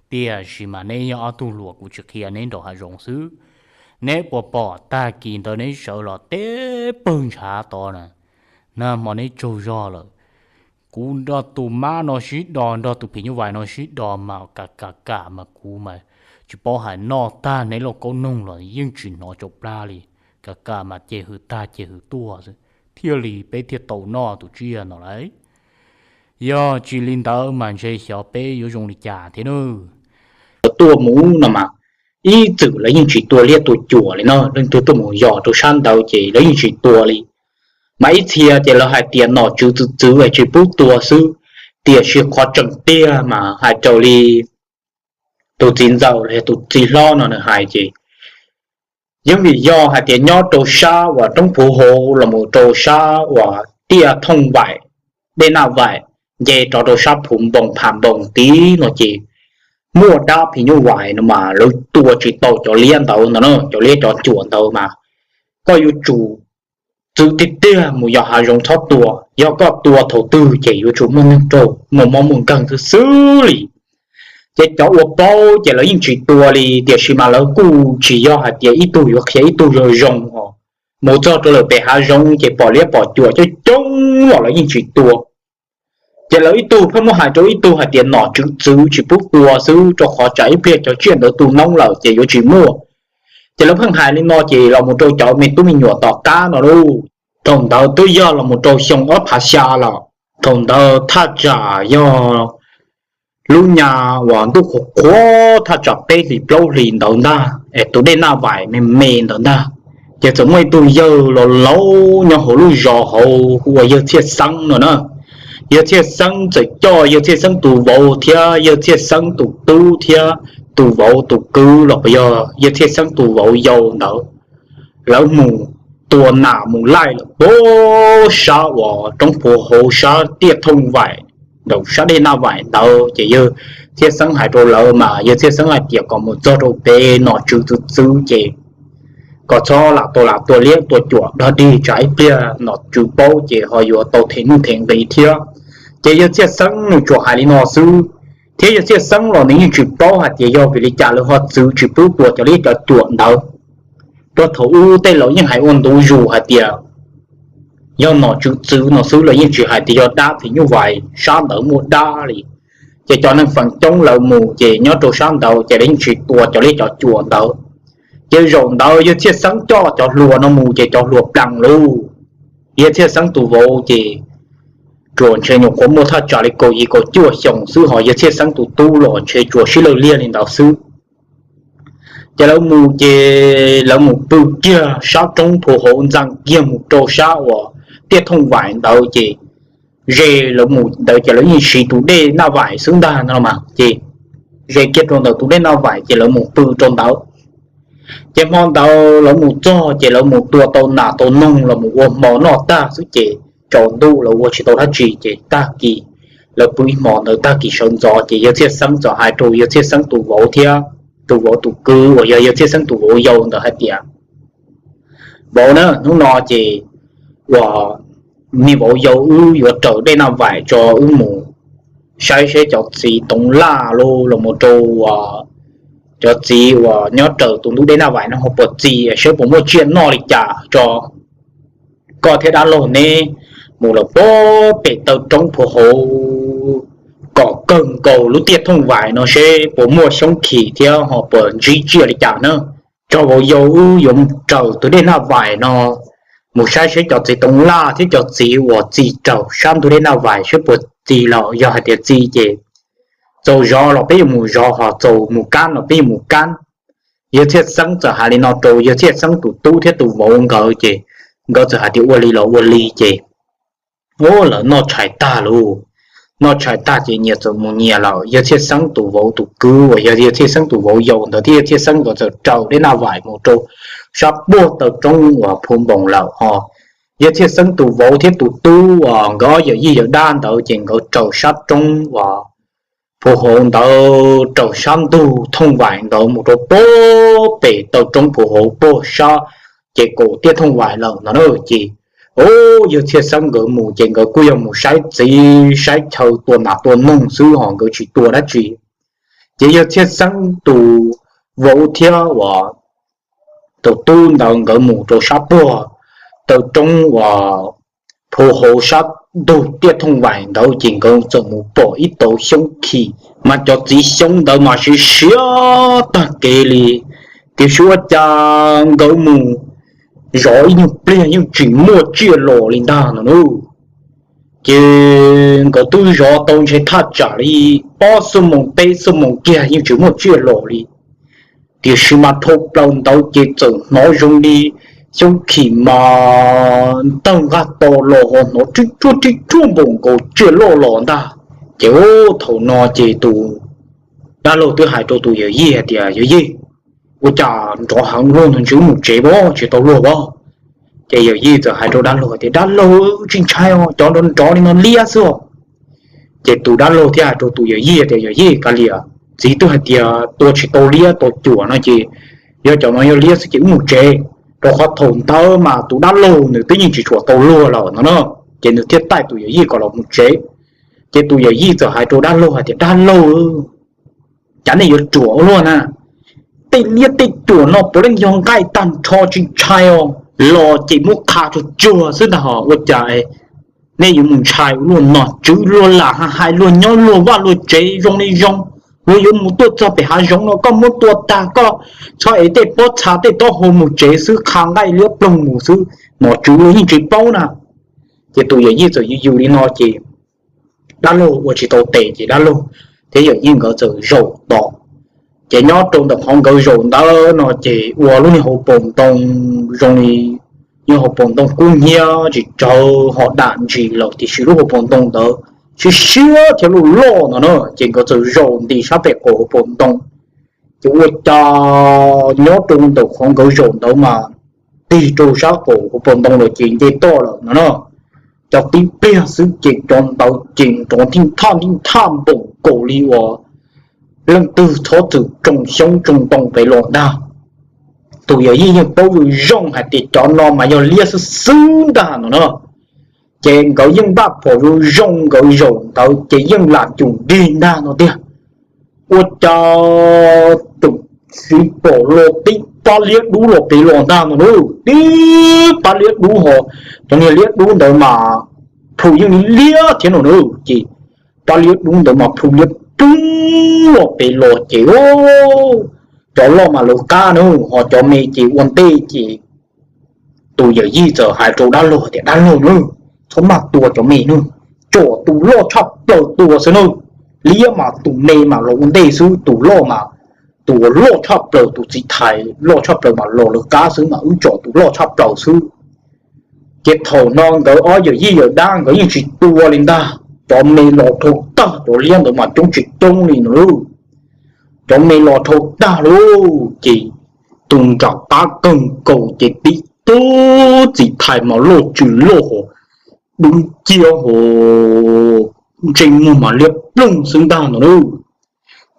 Tiam sis mas neb yog ob tug hluas kuv tsis qhia neb nraum hav zoov xwb. Neb puas pom tag kis ntawd neb sawv los teb pawg ntshav tod na, nag hmo neb tsaug zog lawm. Kuv nrog tus mab no sib do, nrog tus phim nyuj vais no sib do mas kam kam kam mas kuv mas Tsis paub hais noj tag neb lauj kaub noog los yeej tsis hnov tsau plab li, ka ka mas ces hws tag ces hws tuaj xwb, thiaj li peb thiaj tau noj tus tsiaj no lauj. Yog tsis li ntawd mas ntshe xyov peb yuav zoo li cas thiab nawb. Tuaj mus no mas ib txwm lawv yeej tsis tua liab tua cuam li no, leej twg tuaj mus yos rau sab ntawd ces lawv yeej tsis tua li. Mas ib txhia ces lawv hais tias nom tswv txwv txwv es tsis pub tua xwb, tiam sis qhov tseem tiag mas hais raws li tus txiv ntxawm los yog tus txiv hlob no nws hais ces yeej vim yog hais tias nyob rau sab uas roob Phuv Hauv los mus rau sab uas tiaj Thooj Vaim, dej Naj Vaim, nce rov rau sab Phuv Npoos Pham Npoos tid no ces muaj dab phim nyuj vais no mas lawv tua tsis tau cov liab ntawd no na, cov liab cov cuam ntawd mas koj yuav tsum txwv tiag tiag mus yos hav zoov txhob tua, yog koj tua thaum twg ces yuav tsum muaj neeg raug muaj mob muaj nkeeg xwb xwb li. Ces cov ua paub ces lawv yeej tsis tua li, tiam sis mas lawv kuj tsis yog hais tias ib tug yuav qhia ib tug zoo zoo os. Mus txog rau lawm pem hav zoov ces pom liab pom cuam coob coob los lawv yeej tsis tua. Ces lawv ib tug pheej muab hais rau ib tug hais tias nom tswv txwv tsis pub tua xwb, rau qhov tsam ib pliag cov tsiaj ntawd tu noob lawm ces yuav tsis muaj. Ces lawv pheej hais li no ces los mus rau cov me tub me nyuam tom qab no lauj. Thaum ntawd twb yog los mus rau xyoo ob phav xya lawm. Thaum ntawd thaj tsam yog lub nyab uas ntuj qhuav qhuav, thaj tsam peb hlis plaub hlis ntawd ntag es tus dej Naj Vaim me me ntawd ntag. Ces txawm muaj ib tug yawg laus laus nyob hauv lub zos hauv hu ua yawg Txhiaj Xeeb no na. Yawg Txhiaj Xeeb txawm coj yawg Txhiaj Xeeb tus vauv thiab yawg Txhiaj Xeeb tus tub thiab tus vauv tus kwv los puas yog yawg Txhiaj Xeeb tus vauv yau ntawd, lawv mus tua nas mus laij lawm puag sab uas roob Phuv Hauv sab tiaj Thooj Vaim, ntawm sab dej Naj Vaim ntawd. Ces yawg Txhiaj Xeeb hais rau lawv mas yawg Txhiaj Xeeb hais tias kom mus txog rau pem nom tswv txwv txwv ces kom txhob lam tua lam tua liab tua cuam dog dig, tsam ib pliag nom tswv paub ces ho yuav tau them nuj them nqi thiab. Ces yawg Txhiaj Xeeb nws tsuas hais li no xwb, thiab yawg Txhiaj Xeeb los nws yeej tsis paub hais tias yog vim li cas lawv ho txwv tsis pub tua cov liab cov cuam ntawd. Rau thaum ub tej laus yeej hais ua ntu zus hais tias yog nom tswv txwv no xwb, lawv yeej tsis hais tias yog dab phim nyuj vais sab ntawd muaj dab li. Ces cov neeg feem coob lawv mus ces nyob rau sab ntawd ces lawv yeej tsis tua cov liab cov cuam ntawd. Ces zaum ntawd yawg Txhiaj Xeeb coj cov hluas no mus ces cov hluas plees lauj. Yawg Txhiaj Xeeb tus vauv ces tsuas ntshe nyuam qhuav muaj thaj tsam li kaum yim kaum cuaj xyoos xwb, ho yawg Txhiaj Xeeb tus tub los ntshe tsuas sib lawj liag li ntawd xwb. Ces lawv mus ces lawv mus pw kiag sab roob Phuv Hauv ntxees kiag mus rau sab uas tiaj Thooj Vaim ntawd ces ze lawv mus ntawd ces lawv yeej siv tus dej Naj Vaim xwb ntag no mas ces ze kiag rau ntawm tus dej Naj Vaim ces lawv mus pw rau ntawd. Ces hmo ntawd lawv mus txog ces lawv mus tua tau nas tau noog los mus ua hmo noj tag xwb ces tsaus ntuj lawv ua tsis tau dab tsi ces tag kis lawv pw ib hmo ntawd tag kis sawv ntxov ces yawg Txhiaj Xeeb txawm hais rau yawg Txhiaj Xeeb tus vauv thiab tus vauv tus kwv uas yog yawg Txhiaj Xeeb tus vauv yau ntawd hais tias, vauv na, hnub no ces uas me vauv yau wb yuav raws dej Naj Vaim tso wb mus saib seb cov txiv toov laj los mus rau cov txiv uas nyob raws tus ntug dej Naj Vaim no ho puas txi, seb puas muaj tsiaj noj li cas tso. Koj thiab dab laug neb mus lawm puag pem taw roob Phuv Hauv kom kawg nkaus lub tiaj Thooj Vaim no seb puas muaj xyoob khim thiab ho puas ntsib tsiaj li cas na. Tso vauv yau wb yuav raws tus dej Naj Vaim no mus saib seb cov txiv toov laj thiab cov txiv uas txi raug sab ntug dej Naj Vaim seb puas txi los yog hais tias txi ces txaus zov los peb yuav mus zov, ho txaus mus kab los peb yuav mus kab. Yawg Txhiaj Xeeb txawm hais li no rau yawg Txhiaj Xeeb tus tub thiab tus vauv nkawd ces nkawd txawm hais tias ua li los ua li ces lawv noj tshais tag lauj. Noj tshais tag ces nyias txawm mus nyias lawm. Yawg Txhiaj Xeeb tus vauv tus kwv uas yog yawg Txhiaj Xeeb tus vauv yau ntawd thiab yawg Txhiaj Xeeb nkawd txawm raws dej Naj Vaim mus rau sab puag taw roob uas Phuv Npoos lawm ho. Yawg Txhiaj Xeeb tus vauv thiab tus tub uas nkawd ob yawm yij yawm dab ntawd ces nkawd raws sab roob uas Phuv Hauv ntawd raws sab ntug Thooj Vaim ntawd mus rau puag pem taw roob Phuv Hauv puag sab ces kaum tiaj Thooj Vaim lawm no na ces yawg Txhiaj Xeeb nkawd mus ces nkawd kuj yog mus saib txiv saib chaw tua nas tua noog xwb ho nkawd tsis tua dab tsi. Ces yawg Txhiaj Xeeb tus vauv thiab uas tus tub ntawd nkawd mus rau sab puag taw roob uas Phuv Hauv sab ntug tiaj thooj vais ntawd ces nkawd txawm mus pom ib tauv xyoob khim, mas cov txiv xyoob ntawd mas siav siav tag kev li. Tiam sis ua cas nkawd mus zov ib nyuag pliag yeej tsis muaj tsiaj los li ntag no na. Ces nkawd twb zov tau ntshe thaj tsam li ob xuab moos peb xuab moos kiag yeej tsis muaj tsiaj los li. Tiam sis mas dhau plaws ntawd ces txawm hnov zoo li xyoob khim mas ntawg nqaj to los ho hnov rib ruaj rib ruaj npaum nkaus tsiaj loj los ntag. Ces thaum no ces tus dab laug twb hais rau tus yawm yij hais tias, Yawm yij, ua cas nrov heev luaj no, ntshe wb mus tsev pab tsis tau luag pab. Ces yawm yij txawm hais rau dab laug tias, Dab laug, tsis ntshai os, cov nrov nrov li no liab xwb os. Ces tus dab laug thiaj hais rau tus yawm yij tias, Yawm yij, kav liam, txiv twb hais tias tua tsis tau liab tau cuam no ces yog cov no yog liab xwb ces wb mus tsev. Rau qhov thaum ntawd mas tus dab laug nws twb yeej tsis tshua tau luag lawm no na. Ces nws thiaj taij tus yawm yij kom los mus tsev. Ces tus yawm yij txawm hais rau dab laug hais tias, Dab laug, cas nej yuav ruam ua luaj na? Tej liab tej cuam no puav leej yog nqaij tag nrho, tsis ntshai os, los ces muab qha tsuag tsuag xwb ntag hos, ua cas nej yuav mus ntshai ua luaj no? Tswv luag lam hais luag nyob luag vaj luag tsev zoo li zoo, luag yuav mus tuaj txog pem hav zoov no koj muab tua tag koj txhob ev tej pob txha tej taub hau mus tsev xwb, qha nqaij liab ploog mus xwb, nom tswv luag yeej tsis paub na. Ces tus yawm yij txawm yws yws li no ces dab laug ua tsis tau tes ces dab laug thiab yawm yij nkawd txawm zaum tos. Ces nyob rau ntawm qhov nkawd zaum ntawd no ces ua lub niag hauv paus ntoo zoo li yog hauv paus ntoo kub hnyiab tsis tsawg ho dam ntsis lawm tiam sis lub hauv paus ntoo ntawd siab siab thiab loj loj no na. Ces nkawd txawm zaum ntim sab pem qaum hauv paus ntoo. Ces ua cas nyob rau ntawm qhov nkawd zaum ntawd mas tig rau sab qaum hauv paus ntoo lawm ces nce toj lawm no na. Cov tib pliag xwb ces cov ntawd ces nrov nthij nthaj nthij nthaj npaum nkaus li uas leej twg txhob txwm tsoo xyoob tsoo ntoo pem los ntag. Tus yawm yij yeej paub zoo zoo hais tias cov no mas yog liab xwb xwb ntag no na. Ces nkawd yeej npaj phom zoo zoo nkawd zaum ntawd ces yeej lam cum dig ntag no tiag. Ua cas tus txiv pom los tib pab liab dub los pem los ntag no na. Tib pab liab dub ho, cov niag liab dub ntawd mas plhu yeej liab thiab no na. Ces pab liab dub ntawd mas plhu liab ploog los pem los ces cov loj mas lawv qab na, ho cov me ces ua ntej ces tus yawm yij txawm hais rau dab laug tias, Dab laug na, txhob maj tua cov me na, tsom tus loj tshaj plaws tua xwb na. Liab mas tus me mas los ua ntej xwb, tus loj mas, tus uas loj tshaj plaws, tus txiv thais loj tshaj plaws mas los lawv qab xwb mas wb tsom tus loj tshaj plaws xwb. Ces thaum no nkawd ob yawm yij yawm dab nkawd yeej tsis tua li ntag, cov me los dhau tag, cov liab ntawd mas coob tsis coob li no lauj. Cov me los dhau tag lauj ces tus nram qab kawg nkaus ces tib tug txiv thais mas loj tsws loj hos, dub nciab hos, ntsej muag mas liab ploog xwb ntag no lauj.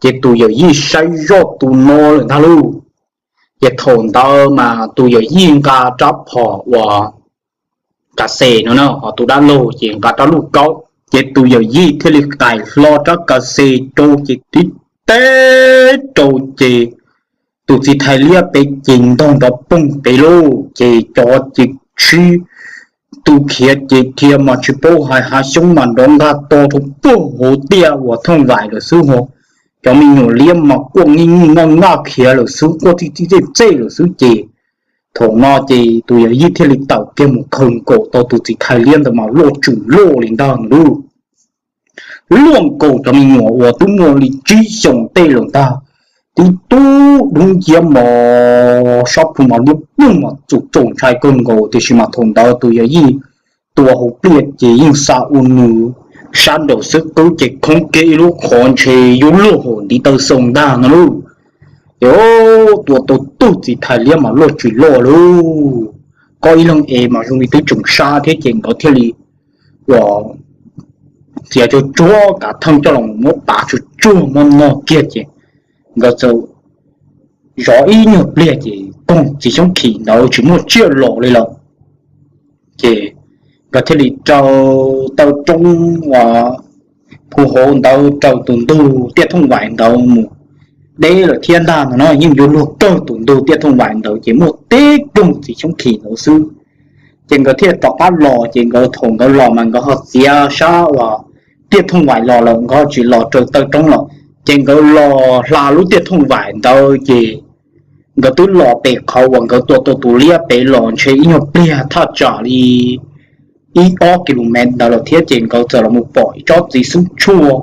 Ces tus yawm yij saib zoj tus no lawm ntag lauj. Ces thaum ntawd mas tus yawm yij nqa rab phom uas ka xes no na, ho tus dab laug ces nqa rab luj kaub. Ces tus yawm yij thiaj li qais hlo rab ka xes rau ces tib teb rau ces tus txiv thais liab pem ces ntog nrov poog pem lauj. Ces cov ces sib tu khiav ces dhia mas tsis paub hais, hav xyoob mas nrov nqaj to rau puag hauv tiaj uas thooj vais lawm xwb ho. Cov me nyuam liab mas quaj nij nij naj naj khiav lawm xwb, quaj txij txij txej txej lawm xwb ces thaum no ces tus yawm yij thiaj li tawm kiag mus khaws nkaus tau tus txiv thais liab ntawd mas loj tsws loj li ntag lauj. Luaj nkaus cov me nyuam uas twb muaj li tsib xyoos tej lawm ntag. Tib tug dub nciab mos, sab plhu mas liab ploog mas txaus ntshai kawg nkaus tiam sis mas thaum ntawd tus yawm yij tua hauv pliaj ces yeej xa ua nws sab nraum xwb qwb ces khoob kiag ib lub qhov ntshe yuav luag hauv ntiv taw xoo ntag no lauj. Ces tua tau tug txiv thais liab mas loj tsws loj lauj. Koj ib leeg es mas zoo li twb tseem sab thiab ces nkawd thiaj li ua txiav tsuag tsuag kav theej coj los muab pav tsuag tsuag muab noj kiag ces nkawd txawm zov ib nyuag pliag ces koog txiv xyoob khim ntawd tsis muaj tsiaj los li lawm. Ces nkawd thiaj li raws taw roob uas phu hauv ntawd raws tus ntug tiaj thooj vais ntawd mus deb lawm thiab ntag no na, yeej yuav luag kawg tus ntug tiaj thooj vais ntawd ces muaj tib koog txiv xyoob khim ntawd xwb. Ces nkawd thiaj rov qab los, ces nkawd thaum nkawd los mas nkawd ho txiav sab uas tiaj thooj vaim los lawm, nkawd ho tsis los raws taw roob lawm. Ces nkawd los hla lub tiaj thooj vaim ntawd ces nkawd twb los pem qhov uas nkawd tua tau tus liab pem los ntshe ib nyuag pliag thaj tsam li ib ob ki lo mev ntawd lawm thiab, ces nkawd txawm los mus pom ib tsob txiv xub tshuaj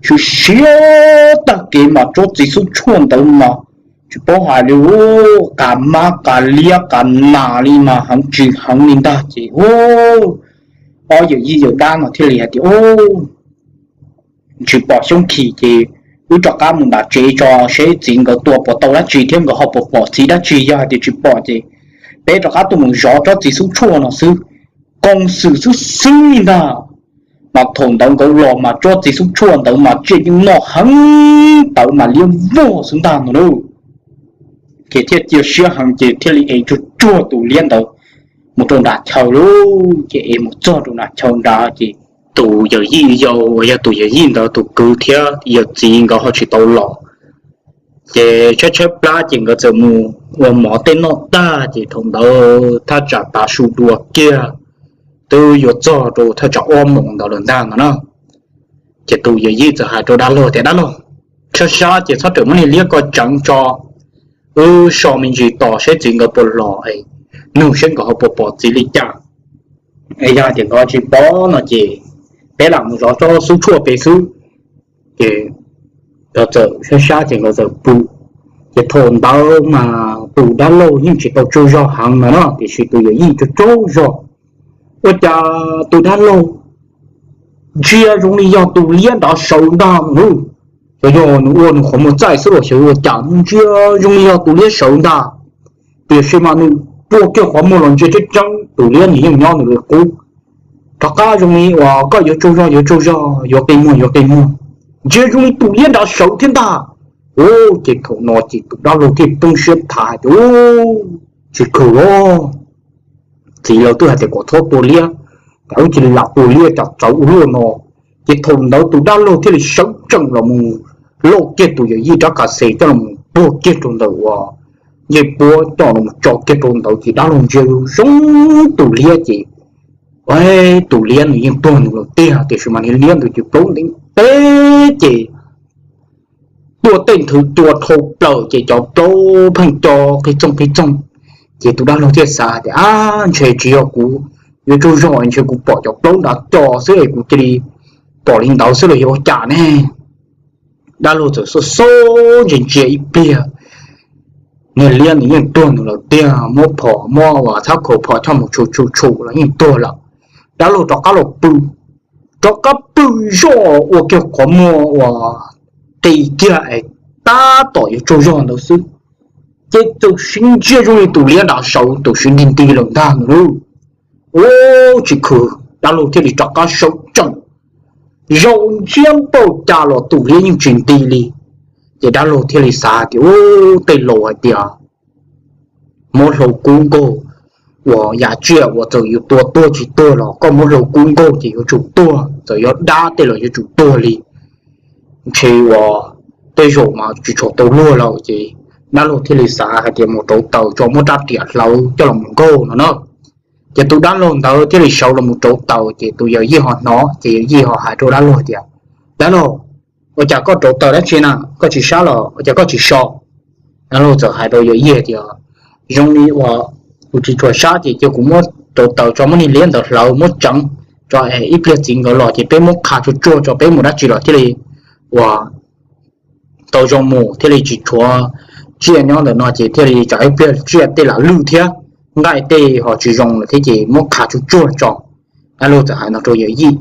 siab siab tag kev mas tsob txiv xub tshuaj ntawd mas tsis paub hais li, qas mab qas liab qas nas li mas heev tsis heev li ntag. Ces ob yawm yij yawm dab no thiaj li hais tias, Tsis pom xyoob khim ces wb rov qab mus nram tsev tso seb txiv nkawd tua puas tau dab tsi thiab nkawd ho puas pom txiv dab tsi. Yog hais tias tsis pom ces peb rov qab tuaj mus zov tsob txiv xub tshuaj no xwb, koom xwm xwb xwb li ntag. Mas thaum ntawd nkawd los mas tsob txiv xub tshuaj ntawd mas tsiaj yeej noj heev tawv mas liab vog xwb ntag no lauj. Ces thiaj cia siab heev ces thiaj li ev tsuag tsuag tus liab ntawd mus rau nram chaw lauj. Ces ev mus txog rau nram chaw nrad ces tus yawm yij yau uas yog tus yawm yij ntawd tus kwv thiab yawm txiv nkawd ho tsis tau los. Ces tshaib tshaib plab ces nkawd txawm mus ua mov tej noj tag ces thaum ntawd thaj tsam tav su dua kiag, twb yuav txog rau thaj tsam ob moos ntawd lawm ntag no na. Ces tus yawm yij txawm hais rau dab laug tias, Dab laug, sab sab ces txhob rawm muab niag liab ko tseev tso, wb so me ntsis tos seb txiv nkawd puas los, nug seb nkawd ho puas pom txiv li cas. Yog tias nkawd tsis pom no ces peb lam mus zov tsob xub tshuaj pem xwb. Ces nkawd txawm sab sab ces nkawd txawm pw. Ces thaum ntawd mas tus dab laug yeej tsis tau tsaug zog heev no na, tiam sis tus yawm yij tsaug tsaug zog. Ua cas tus dab laug ntsia zoo li yog tus liab nrad sawv ntag no. Xyov yog nws ua nws qhov muag txaij xwb los xyov ua cas ntsia zoo li yog tus liab sawv ntag. Tiam sis mas nws puag kiag qhov muag los ntsia tseeb tseeb tus liab nws yeej nyob nws li qub. Rov qab zoo li uas koj yuav tsaug zog yuav tsaug zog, yuav qi muag yuav qi muag, ntsia zoo li tus liab nrad sawv thiab ntag. Ces thaum no ces tus dab laug thiaj poob siab thav tias, Tsis khwv los, txiv lawv twb hais tias kom txhob tua liab, cas wb cia li lam tua liab cas txawv ua luaj no. Ces thaum ntawd tus dab laug thiaj li sawv tsees los mus lauj kiag tus yawm yij rab kas xes coj los puag kiag rau ntawm uas ncej puab coj los tso kiag rau ntawd ces dab laug ntsia zoo tus liab ces tus liab nws yeej tuag nws lawm tiag, tiam sis mas niag liab ntawd ces plaub ntev teb ces tuaj tej nthwv cua dhau plaws ces cov plaub pheej co qis txoog qis txoog. Ces tus dab laug thiaj xav tias, Ab, ntshe tsis yog kuv yuav tsaug zog, ntshe kuv pom cov plaub nrad co xwb es kuv cia li pom li ntawd xwb los yog ua cas ne. Dab laug txawm xub xub ntsia ntsia ib pliag, niag liab nws yeej tuag nws lawm tiag, muab phom muab uas txhab khaus phom choj mus tshum tshum tshum los yeej tuag lawm. Dab laug rov qab los pw, rov qab pw zoj ua kiag qhov muag uas qis kiag es tab tom yuav tsaug zog ntawd xwb, ces txawm sib ntsia zoo li tus liab nrad sawv txawm sib nti nti lawm ntag no lauj. Ub, tsis khwv, dab laug thiaj li rov qab sawv tsees, zaum ntsia npaum cas los tus liab yeej tsis nti li. Ces dab laug thiaj li xav tias, Ub, tej laus hais tias muab hlau kub nkaug, uas yam tsiaj uas txawm yus tua tuag tsis tuag los koj muab hlau kub nkaug ces yuav tsum tuag, txawm yog dab tej los yuav tsum tuag li. Ntshe uas tej zaum mas tsis tshua tau luag lawm ces dab laug thiaj li xav hais tias mus rauv taws tso muab rab riam hlawv coj los mus nkaug no na. Ces tus dab laug ntawd thiaj li sawv los mus rauv taws ces tus yawm yij ho hnov ces yawm yij ho hais rau dab laug tias, Dab laug, ua cas koj rauv taws dab tsi na, koj tsis sab los ua cas koj tsis so? Dab laug txawm hais rau yawm yij tias, Zoo li uas kuv tsis tshua sab ces cia kuv muab rauv taws tso muab niag liab ntawd hlawv muab tseev tso es ib pliag txiv nkawd los ces peb muab qha tsuag tsuag tso peb mus dab tsi los thiaj li uas tau zoo mus thiaj li tsis tshuav tsiaj nyob ntawm no ces thiaj li tsam ib pliag tsiaj tej lam lwj thiab nqaij tej ho tsis zoo lawm thiab ces muab qha tsuag tsuag tso. Dab laug txawm hais no rau yawm yij.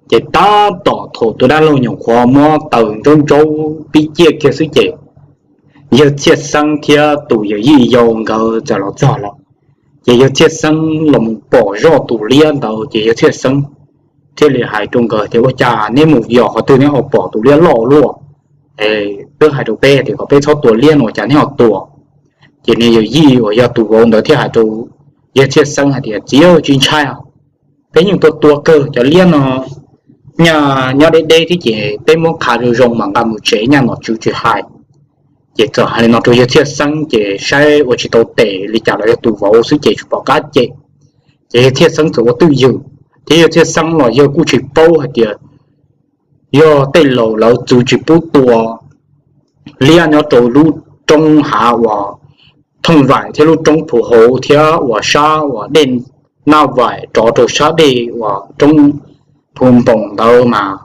Ces tab tom thaum tus dab laug nyuam qhuav muab taws ntsaub ntsaub pib ciaj kiag xwb ces yawg Txhiaj Xeeb thiab tus yawm yij yau nkawd txawm los txog lawm. Ces yawg Txhiaj Xeeb los mus pom zoj tus liab ntawd ces yawg Txhiaj Xeeb thiaj li hais rau nkawd tias, Ua cas neb mus yos qhov twg neb ho pom tus liab loj luaj? Twb hais rau peb tias kom peb txhob tua liab no ua cas neb ho tua? Ces niag yawm yij uas yog tus vauv ntawd thiaj hais rau yawg Txhiaj Xeeb hais tias, Txiv, tsis ntshai, peb yeej tua tua kawg, cov liab no nyaj nyob deb deb thiab ces peb muab qha zoo zoo mas nqa mus tsev nyaj nom tswv tsis hais. Ces txawm hais li no rau yawg Txhiaj Xeeb ces saib ua tsis tau tes li cas los yog tus vauv xwb ces tsis pom qab cem. Ces yawg Txhiaj Xeeb txawm ua twj ywm, thiab yawg Txhiaj Xeeb los yawg kuj tsis paub hais tias yog tej laus lawv txwv tsis pub tua liab nyob rau lub roob hav uas Thooj Vaim thiab lub roob Phu Hauv thiab uas sab uas dej Naj Vaim rov rau sab dej uas roob Phu Npoos ntawd mas,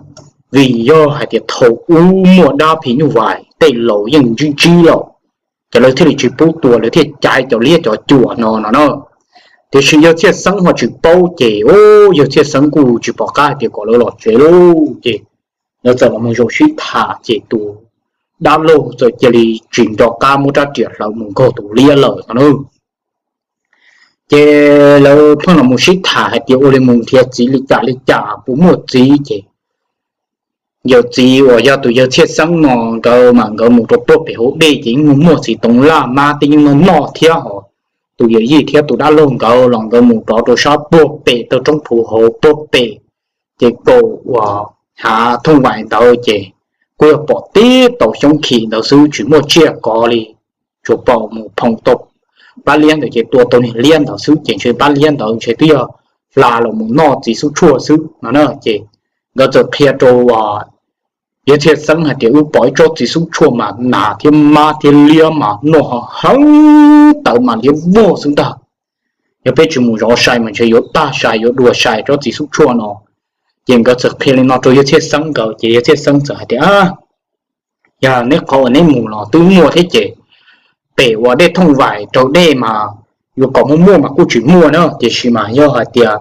vim yog hais tias thaum ub muaj dab phim nyuj vais tej laus yeej ntsib ntsib lawm, ces lawv thiaj li tsis pub tua, lawv thiaj caiv cov liab cov cuam no no na. Tiam sis yawg Txhiaj Xeeb ho tsis paub ces, o, yawg Txhiaj Xeeb kuj tsis pom qab hais tias kom lawv los tsev lauj. Ces lawv txawm los mus zaum sib tham ces tus dab laug txawm cia li tsis nco qab muab rab riam hlawv mus nkaug tus liab lawm no na. Ces lawv pheej los mus sib tham hais tias ua li mus nrhiav txiv li cas li cas puas muaj txiv ces yawm txiv uas yog tus yawg Txhiaj Xeeb no nkawd mas nkawd mus rau puag pem hauv dej ces yeej muaj txiv toov laj mab tej yeej noj noj thiab hos. Tus yawm yij thiab tus dab laug nkawd los nkawd mus rov rau sab puag pem tawg roob Phu Hauv puag pem ces kaum uas hav Thooj Vaim ntawd ces kuj yog pom tib tau xyoob khim ntawd xwb tsis muaj tsiaj kov li. Tsuas pom mus phoom tau pab liab ntawd ces tua tau niag liab ntawd xwb ces ntshe pab liab ntawd ntshe twb yog hla los mus noj txiv xub tshuaj xwb no na. Ces nkawd txawm qhia rau yawg Txhiaj Xeeb hais tias wb pom ib tsob txiv xub tshuaj mas nas thiab mab thiab liab mas noj heev tawv mas liab vog xwb ntag. Yog peb tsis mus zov sai mas ntshe yuav tag sai yuav dua sai tsob txiv xub tshuaj no. Ces nkawd txawm qhia li no rau yawg Txhiaj Xeeb nkawd ces yawg Txhiaj Xeeb txawm hais tias, yog neb qhov uas neb mus los twb muaj thiab ces pem uas dej Thooj Vaim raug dej mas yuav kom muaj muaj mas kuj tsis muaj na, tiam sis mas yog hais tias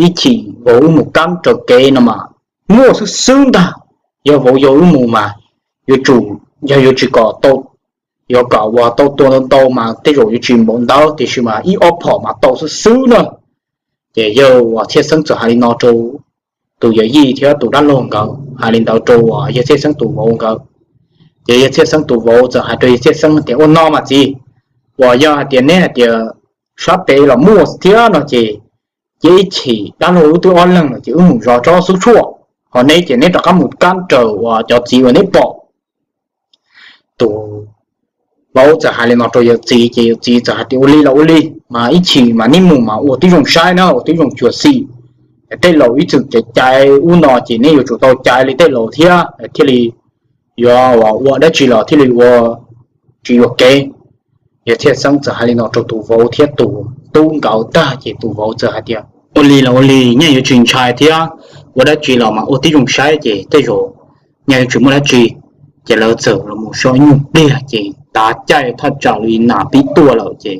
ib chim vauv wb mus kab raws kev no mas muaj xwb xwb ntag. Yog vauv yau wb mus mas yuav tsum, yog yuav tsis kom tau, yuav kom uas tau tua ntau ntau mas tej zaum yuav tsis npaum ntawd tiam sis mas ib ob phom mas tau xwb xwb na. Ces yawg uas Txhiaj Xeeb txawm hais li no rau tus yawm yij thiab tus dab laug nkawd, hais li ntawd rau uas yawg Txhiaj Xeeb tus vauv nkawd. Ces yawg Txhiaj Xeeb tus vauv txawm hais rau yawg Txhiaj Xeeb tias, ua no mas txiv, uas yog hais tias neb hais tias sab pem los muaj thiab no ces, ces ib chim dab laug wb twb ob leeg lawm ces wb mus zov tsob xub tshuaj, ho neb ces neb rov qab mus kab raws uas cov txiv uas neb pom. Tus vauv txawm hais li no rau yawm txiv ces yawm txiv txawm hais tias, ua li los ua li, mas ib chim mas neb mus mas ua tib zoo saib na, ua tib zoo xyuam xim. Tej laus ib txwm caiv caiv ub no ces neb yuav tsum tau caiv li tej laus thiab thiaj li yuav ua dab tsi los thiaj li ua tsis yuam kev. Yawg Txhiaj Xeeb txawm hais li no rau tus vauv thiab tus tub nkawd tag ces tus vauv txawm hais tias, ua li los ua li, nyaj yuav tsis ntshai thiab, ua dab tsi los mas ua tib zoo saib ces tej zaum nyaj yuav tsis muaj dab tsi. Ces lawv txawm los mus so ib nyuag pliag ces tav caij thaj tsam li nas pib tuaj lawm ces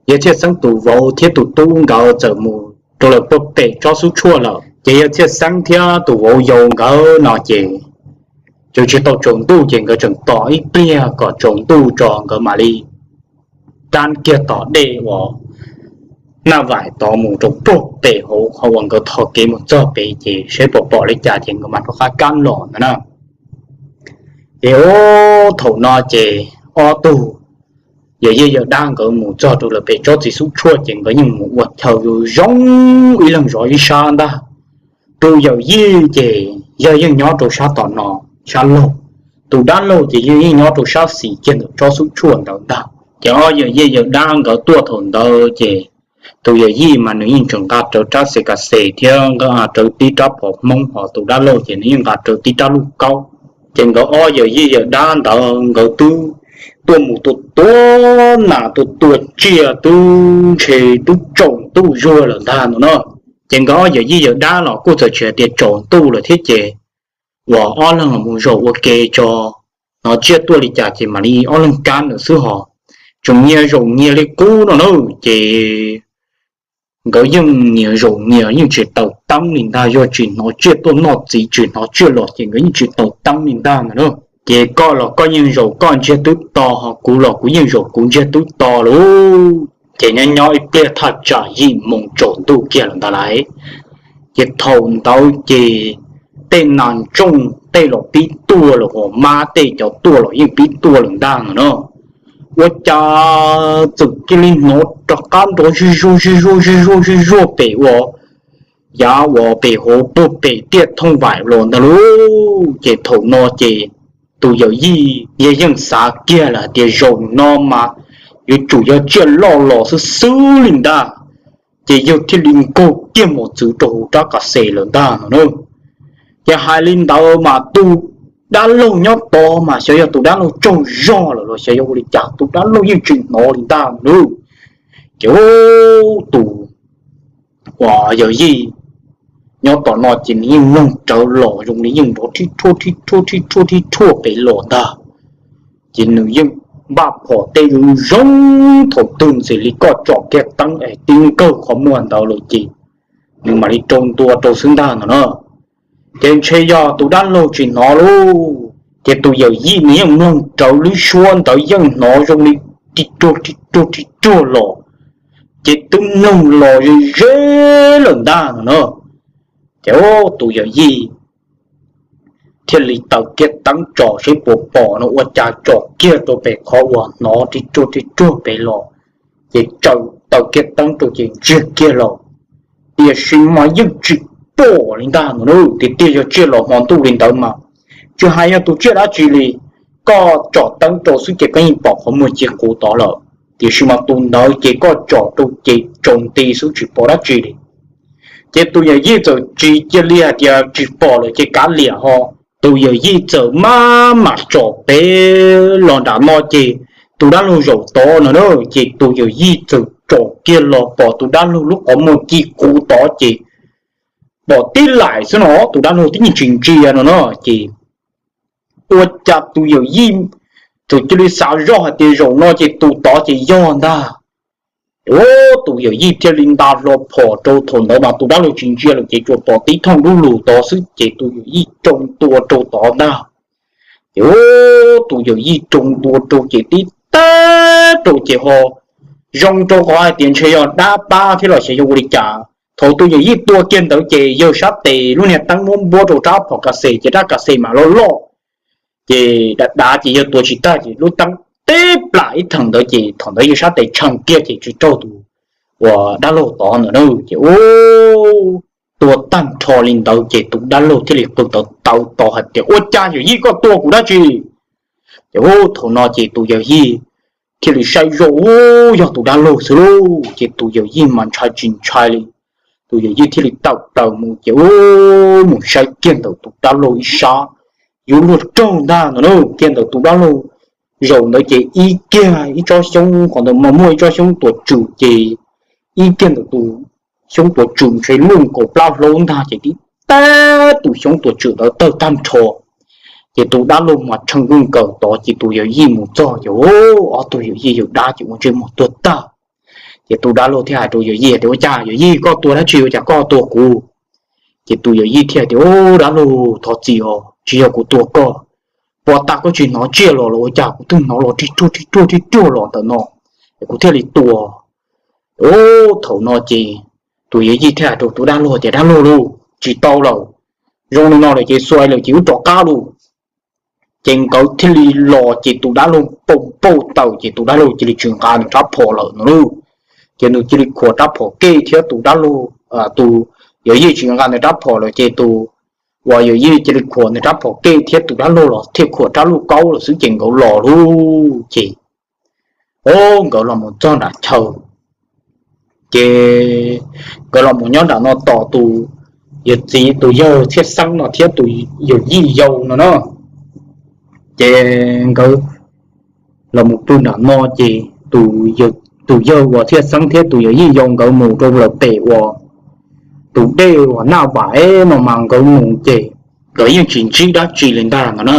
yawg Txhiaj Xeeb tus vauv thiab tus tub nkawd txawm mus rau lawm puag pem tsob xub tshuaj lawm. Ces yawg Txhiaj Xeeb thiab tus vauv yau nkawd no ces tseem tsis tau tsaus ntuj ces nkawd tseem tos ib pliag kom tsaus ntuj tso nkawd mam li kab kiag tom dej uas Naj Vaim tod mus rau puag pem hauv qhov uas nkawd tho kev mus txog pem ces saib puas pom li cas ces nkawd mam rov qab kab los ntawd na. Ces thaum no ces ob tug yawm yij yawm dab nkawd mus txog rau lawm pem tsob txiv xub tshuaj ces nkawd yeej mus ua chaw zoo zoo ib leeg zov ib sab ntag. Tus yawm yij ces yawg yeej nyob rau sab tom no, sab laug. Tus dab laug ces yawg yeej nyob rau sab xis kiag ntawm tsob xub tshuaj ntawd ntag. Ces ob yawm yij yawm dab nkawd tuaj thaum ntawd ces tus yawm yij mas nws yeej tseem nqa rawv rab xes kas xes thiab nqa rawv tib rab phom hmoob, ho tus dab laug ces nws yeej nqa rawv tib rab luj kaub. Ces nkawd ob yawm yij yawm dab ntawd nkawd twb tuaj mus tua tua nas tua tua tsiaj twb ntshe twb tsaus ntuj zuag lawm ntag no na. Ces nkawd ob yawm yij yawm dab los kuj txawm tsis hais tias tsaus ntuj lawm thiab ces uas ob leeg los mus zaum ua ke tso, hnov tsiaj tuaj li cas ces mam li ob leeg kab ntawd xwb hos. Tseem nyias zaum nyias li qub no na, ces nkawd yeej nyias zaum nyias yeej tsis taws teeb li ntag, yog tsis hnov tsiaj tuaj noj txiv tsis hnov tsiaj los ces nkawd yeej tsis taws teeb li ntag ntag na. Ces koj los koj yeej zaum koj ntsiag twb to, ho kuv los kuv yeej zaum kuv ntsiag twb to lauj. Ces nyob nyob ib pliag thaj tsam yim moos tsaus ntuj kiag lawm ntag lauj. Ces thaum ntawd ces tej nas ntsooj tej los pib tuaj lawm, hos mab tej cov tuaj los yeej pib tuaj lawm ntag no na. Ua cas txawm cia li hnov rov qab nrov zig zuag zig zuag zig zuag zig zuag pem uas yav uas pem hauv puag pem tiaj Thooj Vaim los ntag lauj. Ces thaum no ces tus yawm yij yawg yeej xav kiag lawm hais tias zaum no mas yuav tsum yog tsiaj loj los xwb xwb li ntag. ces yawg thiaj li nkaug kiag mos txwv rau hauv rab kas xes lawm ntag no na. Ces hais li ntawd mas tus dab laug nyob tod mas xyov yog tus dab laug tsaug zog lawm los xyov yog ua li cas tus dab laug yeej tsis hnov li ntag no na. Ces tus uas yawm yij nyob tom no ces nws yeej mloog rawv los zoo li yeej nrov thib rhuaj thib rhuaj thib rhuaj thib rhuaj pem los ntag. Ces nws yeej npaj phom tej zoo zoo, thaum twg ntxim li koj tsom kiag teeb es tib nkawg qhov muag ntawd lawm ces nws mam li rau ntua rau xwb ntag no na. Ces ntshe yog tus dab laug tsis hnov lauj, ces tus yawm yij nws yeej mloog rawv lub suab ntawd yeej hnov zoo li ri ruag ri ruag ri ruag los, ces twb mloog los ze ze lawm ntag no na. Ces tus yawm yij thiaj li taws kiag teeb tsom seb puas pom no, ua cas tsom kiag rau pem qhov uas hnov ri ruag ri ruag pem los, ces tsaws taws kiag teeb rau ces ntsiag kiag los. Tiam sis mas yeej tsis pom li ntag no na, tiag tiag yog tsiaj los hmo ntuj li ntawd mas tsis hais yog tus tsiaj dab tsi li, koj tsom teeb rau xwb ces koj yeej pom qhov muag ci qub tod lawm, tiam sis mas tus ntawd ces koj tsom rau ces tsaus nti xwb tsis pom dab tsi li. Ces tus yawm yij txawm tsis cia li hais tias tsis pom lawm ces kav liam ho, tus yawm yij txawm maj mam tsom pem los nram no ces tus dab laug zaum tod no na, ces tus yawm yij txawm tsom kiag los pom tus dab laug lub qhov muag ci qub tod ces pom tib laim xwb no, tus dab laug twb yeej tsis ntsia no na. Ces ua cas tus yawm yij txawm cia li xav zoj hais tias zaum no ces tus tod ces yog ntag. Tus yawm yij thiaj li nta hlo phom rau, thaum ntawd mas tus dab laug tsis ntsia lawm ces tsuas pom tib thooj dub lug tod xwb ces tus yawm yij rau ntua rau tod ntag. Ces tus yawm yij rau ntua rau ces tib tag rau ces ho zoo rau qhov hais tias ntshe yog dab pab thiab los xyov yog ua li cas. Thaum tus yawm yij tua kiag ntawd ces yawg sab tes lub niag teeb muab npuab rau rab phom kas xes ces rab kas xes mam loj loj, ces dav dav ces yawg tua tsis tag ces lub teeb teb plam ib theem ntawd ces thaum ntawd yawg sab tes tshee kiag ces tsis raug tus uas dab laug tod ntawd na. Ces ua tua tag nrho li ntawd ces tus dab laug thiaj li qw tawv tawv tod hais tias ua cas yawm yij koj tua kuv dab tsi? Ces thaum no ces tus yawm yij thiaj li saib zoj, u, yog tus dab laug xwb lauj. Ces tus yawm yij mas ntshai tsis ntshai li, tus yawm yij thiaj li tawm plaws mus ces u, mus saib kiag ntawm tus dab laug ib sab yuav luag raug ntag no na. Kiag ntawm tus dab laug zaum ntawd ces ib kiag ib tsob xyoob, qhov ntawd mas muaj ib tsob xyoob tuam tswm ces ib kiag ntawm tus xyoob tuam tswm ntshe luaj nkaus plab hlaub ntag ces tib tag tus xyoob tuam tswm ntawd tawg tag nrho. Ces tus dab laug mas tshee kawg nkaus tod ces tus yawm yij mus txog ces ob tug yawm yij yawm dab ces ua ntsej muag tuag tag. Ces tus dab laug thiaj hais rau yawm yij tias ua cas yawm yij koj tua dab tsi ua cas koj tua kuv? Ces tus yawm yij thiaj tias u, dab laug thov txim os, tsis yog kuv tua koj, puas tas koj tsis hnov tsiaj los los ua cas kuv twb hnov los ri ruag ri ruag ri ruag los ntawm no, es kuv thiaj li tua. U, thaum no ces tus yawm yij thiaj hais rau tus dab laug tias dab laug lauj, tsis tau lawm, zoo li no lawm ces xuas lawm ces wb rov qab lauj. Ces nkawd thiaj li los ces tus dab laug pau npauj taws ces tus dab laug cia li tsis nqa nws rab phom lawm no lauj. Ces nws cia li khuam rab phom kej thiab tus dab laug, tus yawm yij tsis nqa nws rab phom lawm ces tus uas yawm yij cia li khuam nws rab phom kej thiab tus dab laug los thiaj khuam rab luj kaub lawm xwb ces nkawd los lauj. Ces o, nkawd los mus txog nram chaw, ces nkawd los mus nyob nram no tos tus yawm txiv tus yawg Txhiaj Xeeb no thiab tus yawm yij yau no na. Ces nkawd los mus pw nram no ces tus yawg uas Txhiaj Xeeb thiab tus yawm yij yau nkawd mus rau lawm pem uas tus dej uas Naj Vaim no mas nkawd mus ces nkawd yeej tsis ntsib dab tsi li ntag no na.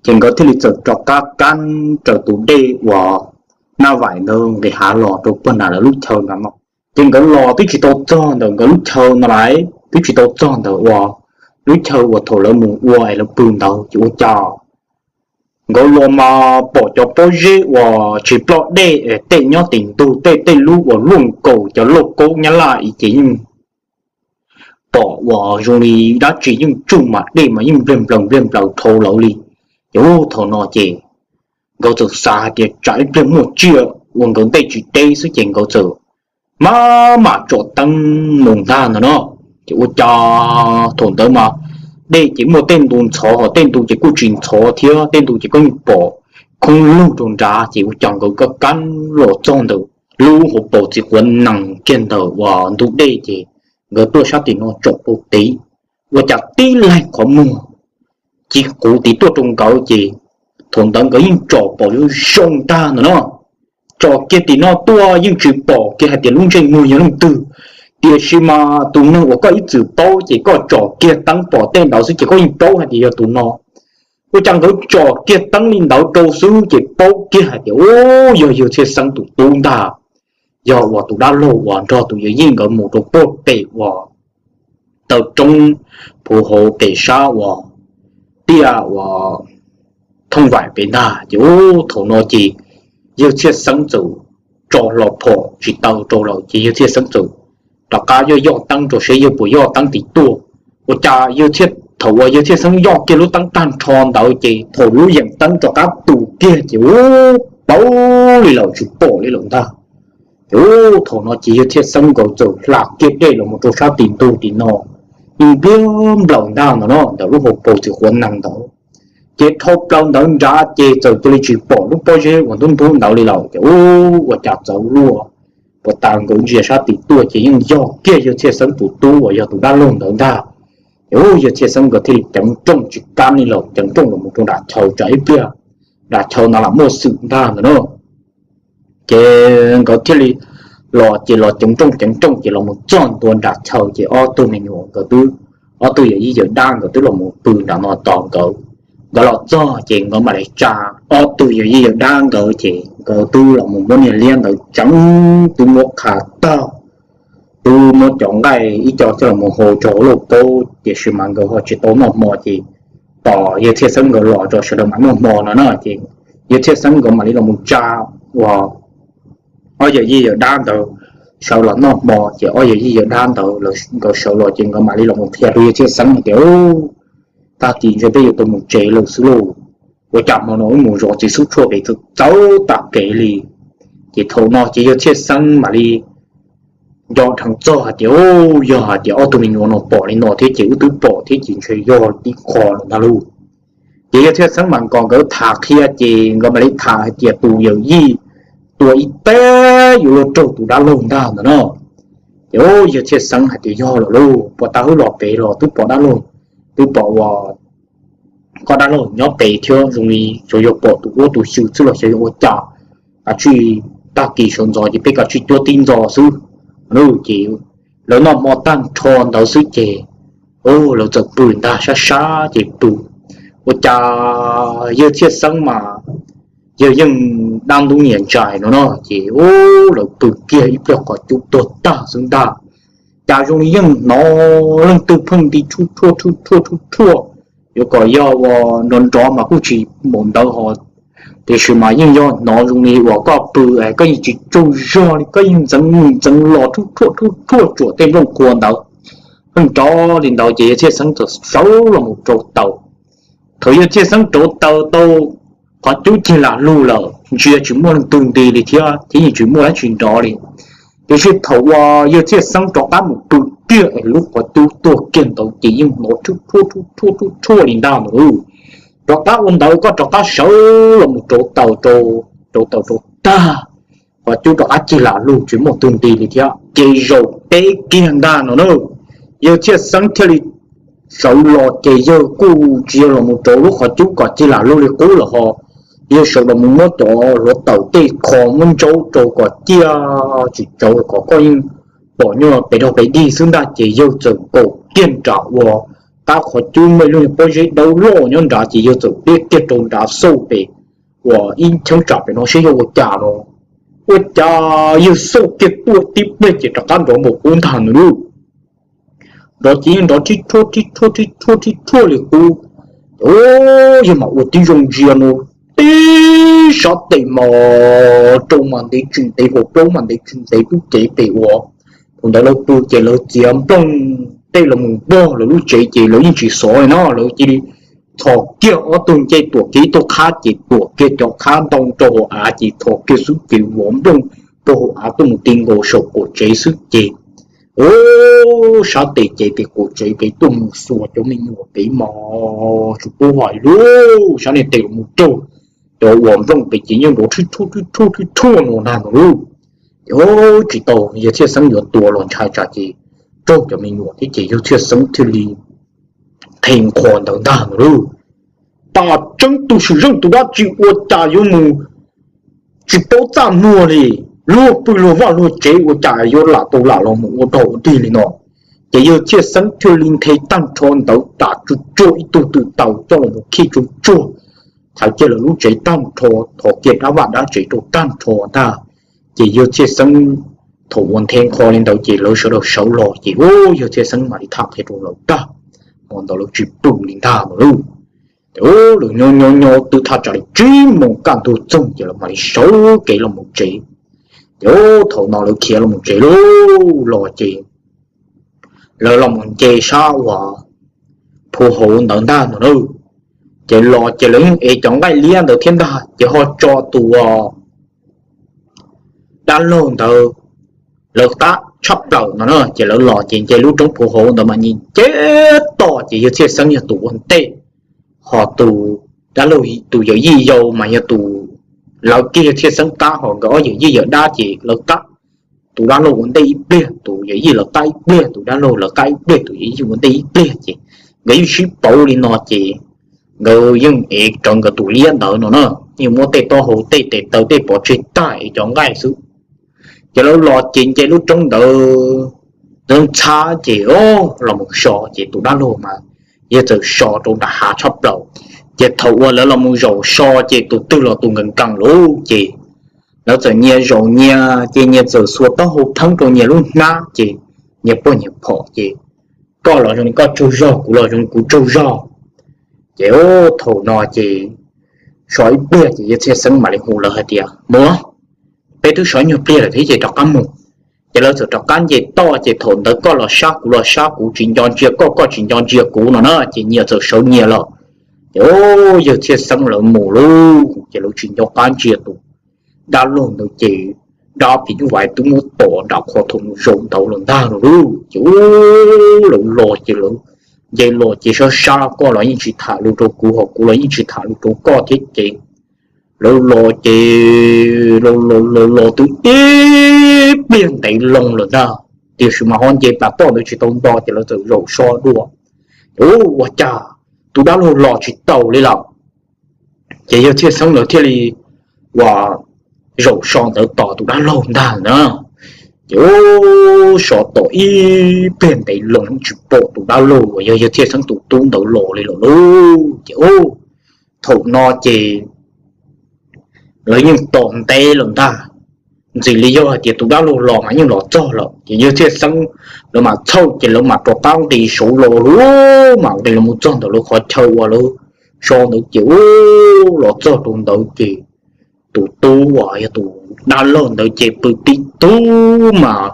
Ces nkawd thiaj li txawm rov qab kab raws tus dej uas Naj Vaim ntawd nqis hav los rau puag nram lawv lub chaw nram no. Ces nkawd los twb tsis tau txog ntawm nkawd lub chaw no lawm, twb tsis tau txog ntawm uas lub chaw uas thaum lawv mus ua es lawv pw ntawd ces ua cas nkawd los mas pom cov pob zeb uas tsis ploj dej es tej nyob tim ntug tej tej lub uas luaj nkaus cov lauj kaub Nyab Laj ib ces yeej pom uas zoo li dab tsi yeej tsuj mas dej mas yeej nplawg nplawg nplawg nplawg dhau lawv li. Ces thaum no ces nkawd txawm xav hais tias tsam ib pliag muaj tsiaj ua nkawd ntej tsis deb xwb ces nkawd txawm maj mam tsom teeb mus ntag ntawd no. Ces ua cas thaum ntawd mas dej ces muaj tej ntu ntxhov ho tej ntu ces kuj tsis ntxhov thiab, tej ntu ces kuj yeej pom khoob lug rau nrad ces ua cas nkawd kab kab los txog ntawm lub hauv paus txiv quav nees kiag ntawm uas ntug dej ces nkawd tuaj sab tim no tsom pau tiv, ua cas tib leeg qhov muag ci quv tiv tuaj rau nkawd ces thaum ntawd nkawd yeej tsom pom zoo zoo tag ntawm no. Tsom kiag tim no tuaj yeej tsis pom kiag hais tias lub ntsej muag yog leej twg, tiam sis mas tus neeg uas koj ib txwm paub ces koj tsom kiag teeb pom tej ntawd xwb ces koj yeej paub hais tias yog tus no. Ua cas nkawd tsom kiag teeb li ntawd rau xwb ces paub kiag hais tias u, yog yawg Txhiaj Xeeb tus tub ntag, yog uas tus dab laug uas nrog tus yawm yij nkawd mus rau puag pem uas taw roob puv hauv pem sab uas tiaj uas thooj vaim pem ntag ces u, thaum no ces yawg Txhiaj Xeeb txawm tso hlo phom tsis taw rau lawm ces yawg Txhiaj Xeeb txawm rov qab yoj yoj teeb rau seb yawg puas yoj teeb tiv tuaj. Ua cas yawg Txhiaj, thaum uas yawg Txhiaj Xeeb yoj kiag lub teeb tag nrho ntawd ces thaum lub yeem teeb rov qab tu kiag ces u, paub li lawm tsis pom li lawm ntag. Ces u, thaum no ces yawg Txhiaj Xeeb nkawd txawm hla kiag dej los mus rau sab tim ntug tim no, ib npliag nplaws ntag ntawm no ntawm lub hauv paus txiv quav nees ntawd. Ces dhau plaws ntawd nrad ces txawm cia li tsis pom lub pob zeb uas ntub ntub ntawd li lawm ces u, ua cas txawv luaj. Puag ta nkawd ntsia sab tim tuaj ces yeej yog kiag yawg Txhiaj Xeeb tus tub uas yog tus dab laug ntawd ntag. Ces u, yawg Txhiaj Xeeb nkawd thiaj li ceev nrooj tsis kam li lawm, ceev nrooj los mus rau nram chaw tsam ib pliag nram chaw no lam muaj xwm ntag ntawm no. Ces nkawd thiaj li los ces los ceev nrooj ceev nrooj ces los mus txog ntua nram chaw ces ob tug me nyuam nkawd twb, ob tug yawm yij yawm dab nkawd twb los mus pw nram no tos nkawd. Nkawd los txog ces nkawd mam li tsa ob tug yawm yij yawm dab nkawd ces nkawd twb los mus muab niag liab ntawd tseev, twb muab qha tag, twb muab cov nqaij ib co coj los mus hau rau hauv lauj kaub, tiam sis mas nkawd ho tsis tau noj hmo ces tos yawg Txhiaj Xeeb nkawd los rau sawv daws mam noj hmo no na ces yawg Txhiaj Xeeb nkawd mam li los mus tsa uas ob yawm yij yawm dab ntawd sawv los noj hmo ces ob yawm yij yawm dab ntawd nkawd sawv los ces nkawd mam li los mus qhia rau yawg Txhiaj Xeeb hais tias, tag kis ntshe peb yuav tau mus tsev lawm xwb lauj. Ua cas hmo no wb mus zov txiv xub tshuaj pem txawv tag kev li. Ces thaum no ces yawg Txhiaj Xeeb mam li nco dheev txog hais tias, yog hais tias ob tug me nyuam no pom li no thiab ces wb twb pom thiab ces ntshe yog tib qho lawm ntag lauj. Ces yawg Txhiaj Xeeb mas nkaus nkawd tham qhia ces nkawd mam li tham hais tias tus yawm yij tua ib teg yuav luag raug tus dab laug ntag ntawm no. Ces yawg Txhiaj Xeeb hais tias yog lawm lauj, puag ta wb los pem los twb pom dab laug, twb pom uas koj dab laug nyob pem thiab zoo li xyov yuav pom tus duab tus xyw xwb los xyov yuav ua cas. Kav tsij, tag kis sawv ntxov ces peb kav tsij cuab tib ntxov xwb. Ces lawv noj hmo tag nrho ntawd xwb ces lawv txawm pw ntag, sab sab ces pw. Ua cas yawg Txhiaj Xeeb mas yawg yeej dab ntub niam ntsais no no ces lawv pw kiag ib pliag qhov cub tuag tag xwb ntag. Cas zoo li yeej hnov leej twg pheej nti rhuj rhuaj rhuj rhuaj rhuj rhuaj. Yuav kom yog uas nrov nrov mas kuj tsis npaum ntawd ho, tiam sis mas yeej yog hnov zoo li uas koj pw es koj yeej tsis tsaug zog li, koj yeej ntxeev mus ntxeev los rhuj rhuaj rhuj rhuaj tsuam tej nplooj qhuav ntawd. Pheej nrov li ntawd ces yawg Txhiaj Xeeb txawm sawv los mus rauv taws. Thaum yawg Txhiaj Xeeb rauv taws tau qhov cub cig lam lug lawm, ntsia tsis muaj leej twg nti li thiab ces yeej tsis muaj dab tsi nrov li. Tiam sis thaum uas yawg Txhiaj Xeeb rov qab mus pw kiag es lub qhov cub tuag kiag ntawd ces yeej hnov rhuj rhuaj rhuj rhuaj rhuj rhuaj li ntag ntawd. Rov qab ua ntawd koj rov qab sawv los mus rauv taws rau, rauv taws rau tag, qhov cub rov qab cig lam lug tsis muaj twg nti li thiab ces zaum peb kiag ntag no na. Yawg Txhiaj Xeeb thiaj li sawv los ces yawg kuj tsis yog los mus rauv lub qhov cub kom cig lam lug li qub lawm ho. Yawg sawv los mus muab cov hluav taws tej qho muab ntsaub rau kom ciaj tsis tsawv kom koj yeej pom nyuag pes rog pes dig xwb ntag ces yawg txawm kaum kiag nram uas qab qhov cub muaj ib lub pob zeb dawb loj nyob nrad ces yawg txawm pliab kiag rau nrad xauj pem uas ib cheeb tsam pem no seb yog ua cas no. Ua cas yawg xauj kiag tuaj tib pliag ces rov qab nrov npaum qub ntag nws lub. Nrov ces yeej nrov rhib rhuaj rhib rhuaj rhib rhuaj rhib rhuaj li qub. Yawg mam ua tib zoo ntsia no, tib sab tes mas rau mas ntev tsis ntev, hauv plaub mas ntev tsis ntev, lub cev pem uas thaum ntawd lawv pw ces lawv txiav nplooj tej los mus npog lawv lub tsev ces lawv yeej tsis xov li no, lawv cia li txhos kiag ob tug ncej tuam kiag ib tug qhab ces tuam kiag cov qhab ntoo rau hauv av ces txhos kiag xwb ces vov nplooj rau hauv av tuaj mus ti nkaus saum qaum tsev xwb ces, o, sab tes ces pem qaum tsev pem tuaj mus xuas cov me nyuam pem mas tsis pub hais lub sab niag tes los mus raug cov uas nplooj pem ces nyob nrov rhib rhuaj rhib rhuaj rhib rhuaj no ntag no lauj. Ces tsis tau, yawg Txhiaj Xeeb yuav tua los ntshai tsam ces raug cov me nyuam thiab ces yawg Txhiaj Xeeb thiaj li qhe nqho ntawd ntag no lauj. Tam tseeb tus sim zeej tus dab tsi ua cas yuav mus tsis paub txaj muag li, luag pw luag vaj luag tsev ua cas yuav lam tau lam los mus ua dog ua dig li no. Ces yawg Txhiaj Xeeb thiaj li nthe tag nrho ntawd ram tsuj tsuag ib tug twm taws coj los mus khij tsuj tsuag, thaiv kiag lawv lub tsev tag nrho, thov kiag dab vaj dab tsev rau tag nrho ntag. Ces yawg Txhiaj Xeeb thaum uas nthe nqho li ntawd ces lawv sawv daws sawv los ces yawg Txhiaj Xeeb mam li tham qhia rau lawv tag, hmo ntawd lawv tsis pw li ntag no lauj. Ces lawv nyob nyob nyob twb thaj tsam li tsib moos kaj ntug txoog ces lawv mam li sawv kev los mus tsev. Ces thaum no lawv khiav los mus tsev lauj los ces lawv los mus nce sab uas phu hauv ntawd ntag no na. Ces los ces lawv yeej ev cov nqaij liab ntawd thiab ntag ces ho tso tus dab laug ntawd lawv qab tshaj plaws no na. Ces lawv los ces nce lub roob phu hauv ntawd mas nce nce toj ces yawg Txhiaj Xeeb yog tus ua ntej, ho tus dab laug tus yawm yij yau mas yog tus lawv kiag yawg Txhiaj Xeeb qab, ho nkawd ob yawm yij yawm dab ces lawv qab. Tus dab laug ua ntej ib pliag, tus yawm yij lawv qab ib pliag, tus dab laug lawv qab ib pliag, tus yawm yij ua ntej ib pliag ces nkawd yeej sib pauv li no ces nkawd yeej ev rawv nkawd tus liab ntawd no na, yeej muab tej taub hau tej tes taw tej pov tseg tag ev cov nqaij xwb. Ces lawv los ces nce lub roob ntawd ntxhab ces los mus so ces tus dab laug mas yawg txawm so rau nram hav tshaj plaws. Ces thaum uas lawv los mus zaum so ces tus twg los tus nkees nkees lauj ces lawv txawm nyias zaum nyias ces nyias txawm xuas taub hau theeb rau nyias lub hnab ces nyias poj nyias phom ces koj los zoo li koj tsaug zog, kuv los zoo li kuv tsaug zog. Ces thaum no ces so ib pliag ces yawg Txhiaj Xeeb mam li hu lawv hais tias, Mus, peb twb so ib nyuag pliag lawm thiab ces rov qab mus. Ces lawv txawm rov qab nce toj ces thaum ntawd koj los sab kuv los sab, kuv tsis nco ntsia koj, koj tsis nco ntsia kuv no na ces nyias txawm sawv nyias los. Ces yawg Txhiaj Xeeb lawv mus lauj ces lawv tsis nco qab ntsia tus dab laug ntawd ces dab phim nyuj vais twb muab tom nram qhov thaum mus zaum ntawd los ntag lauj. Ces lawv los ces lawv nce los ces sab sab, koj los yeej tsis tham lus rau kuv, ho kuv los yeej tsis tham lus rau koj thiab ces lawv los ces los los los los twb ib pliag ntev loo lawm ntag, tiam sis mas ho nce plas toj ntawd tsis tau nto ces lawv txawm zaum so dua. Ces ua cas tus dab laug los tsis taus li lawm. Ces yawg Txhiaj Xeeb lawv thiaj li uas zaum so ntawd tos tus dab laug ntag na. Ces so tos ib pliag ntev loo tsis pom tus dab laug uas yog yawg Txhiaj Xeeb tus tub ntawd los li lawm lauj. Ces thaum no ces lawv yeej tos ntev lawm ntag, ntxim li yog hais tias tus dab laug los mas yeej los txog lawm ces yawg Txhiaj Xeeb lawv mam txhawj ces lawv mam rov qab nqis saud los lauj, mam nqis los mus txog ntawm lawv qhov chaw uas lawv so ntawd ces los txog rau ntawd ces tus tub uas yog tus dab laug ntawd ces pw tib tug mas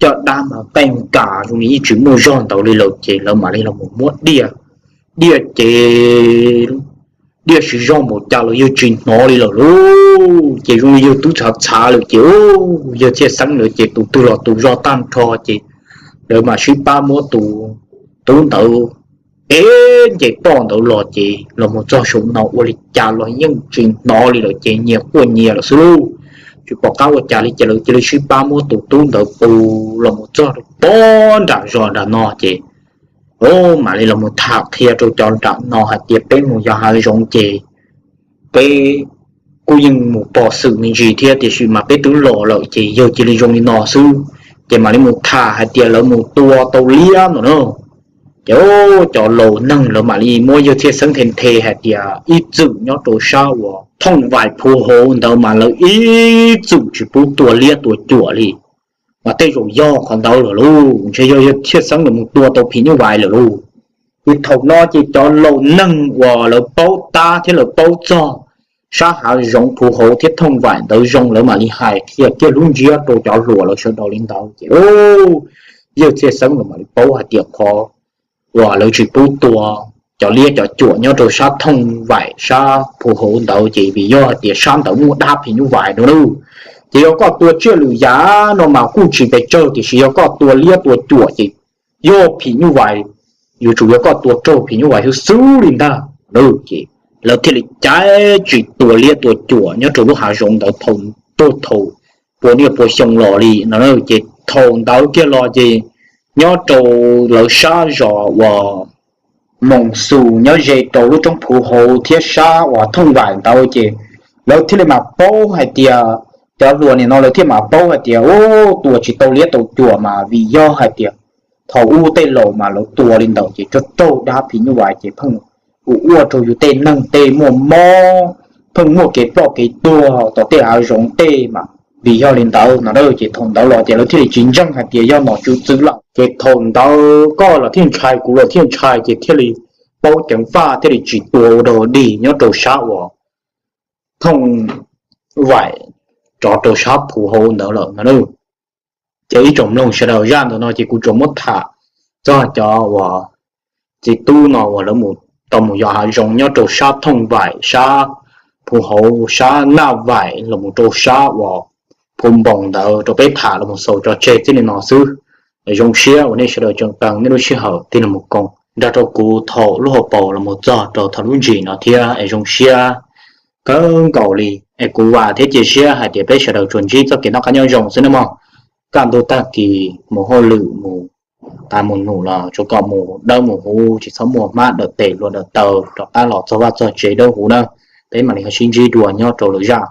caj dab mas qeej kas zoo li yeej tsis muaj zog ntawd li lawm ces lawv mam li los mus muab diaj, diaj ces diaj siv zog npaum cas los yawg tsis hnov li lawm lauj. Ces zoo li yawg twb txhav txhav lawm ces yawg Txhiaj Xeeb lawv ces tus twg los tus zog tag nrho ces lawv mam sib pab muab tus tub ntawd ev nce toj ntawd los ces los mus txog saum no ua li cas los yeej tsis hnov li lawm ces nyias quaj nyias lawm xwb lauj. Tsis pom qab ua cas li ces lawv cia li sib pab muab tus tub ntawd pus los mus txog rau pob nram zos nram no ces mam li los mus tham qhia rau cov nram no hais tias peb mus yos hav zoov ces peb kuj yeej mus pom xwm me ntsis thiab tiam sis mas peb twb los lawm ces yawg cia li zoo li no xwb. Ces mam li mus tham hais tias lawv mus tua tau liab no na. Ces cov laus neeg lawv mam li muab yawg Txhiaj Xeeb nthe nthe hais tias ib txwm nyob rau sab uas thooj vais phu hauv ntawd mas lawv ib txwm tsis pub tua liab tua cuam li. Mas tej zaum yog qhov ntawd lawm lauj, ntshe yog yawg Txhiaj Xeeb lawv mus tua tau phim nyuj vais lawm lauj. Ces thaum no ces cov laus neeg uas lawv paub tab thiab lawv paub txog sab hav zoov phu hauv thiab thooj vais ntawd zoo lawv mam li hais qhia kiag lub ntsiab rau cov hluas lawv sawv daws li ntawd ces yawg Txhiaj Xeeb lawv mam li paub hais tias qhov uas lawv tsis pub tua cov liab cov cuam nyob rau sab thooj vais sab phu hauv ntawd ces vim yog hais tias sab ntawd muaj dab phim nyuj vais no lauj. Ces yog koj tua tsiaj lwm yam no mas kuj tsis pes tsawg tiam sis yog koj tua liab tua cuam ces yog phim nyuj vais, yuav tsum yog koj tua raug phim nyuj vais xwb xwb li ntag. Ces lawv thiaj li caiv tsis tua liab tua cuam nyob rau lub hav zoov ntawd thaum, thaum puas niaj puas xyoo los li no. Ces thaum ntawd kiag los ces nyob rau lawv sab zos uas Moos Xus nyob ze rau lub roob Phuv Hauv thiab sab uas Thooj Vaim ntawd ces lawv thiaj li mam paub hais tias, cov hluas nim no lawv thiaj mam paub hais tias, u, tua tsis tau liab tau cuam mas vim yog hais tias thaum ub tej laus mas lawv tua li ntawd ces raug raug dab phim nyuj vais ces pheej ua rau yus tej neeg tej muaj mob, pheej muaj kev ploj kev tuag tom tej hav zoov tej mas vim yog li ntawd no. Ces thaum ntawd los ces lawv thiaj li tsis ntseeg hais tias yog nom tswv txwv lawm. Ces thaum ntawd koj los thiaj ntshai, kuv los thiaj ntshai, ces thiaj li paub ceev faj thiaj li tsis tua ua dog dig nyob rau sab uas Thooj Vaim rov rau sab Phuv Hauv ntawd lawm no. Ces ib tsoom mloog sawv daws, zaj ntawm no ces kuv tsuas muab tham txog cov uas txiv tub no uas lawv mus, tau mus yos hav zoov nyob rau sab Thooj Vaim, sab Phuv Hauv, sab Naj Vaim los mus rau sab uas Phuv Npoos ntawd rau peb tham los mus xaus tso tseg txij li no xwb. Zoo siab uas nej sawv daws tseem qee nej lub sij hawm tig los mus koom nrog rau kuv thaum lub hauv paus los mus txog rau thaum lub ntsis no thiab es zoo siab kawg nkaus li. Es kuv vam thiab cia siab hais tias peb sawv daws tsuas ntsib txoj kev noj qab nyob zoo xwb nawb mog. Kaj ntug tag kis mus hauj lwm mus tas mus num los tsuas kom mus dawb mus huv, tsis txhob muaj hmab dawm tes hlua dawm taw, rov qab los txog vaj txog tsev dawb huv nawb. Peb mam li ho sib ntsib dua nyob rau lwm zaj.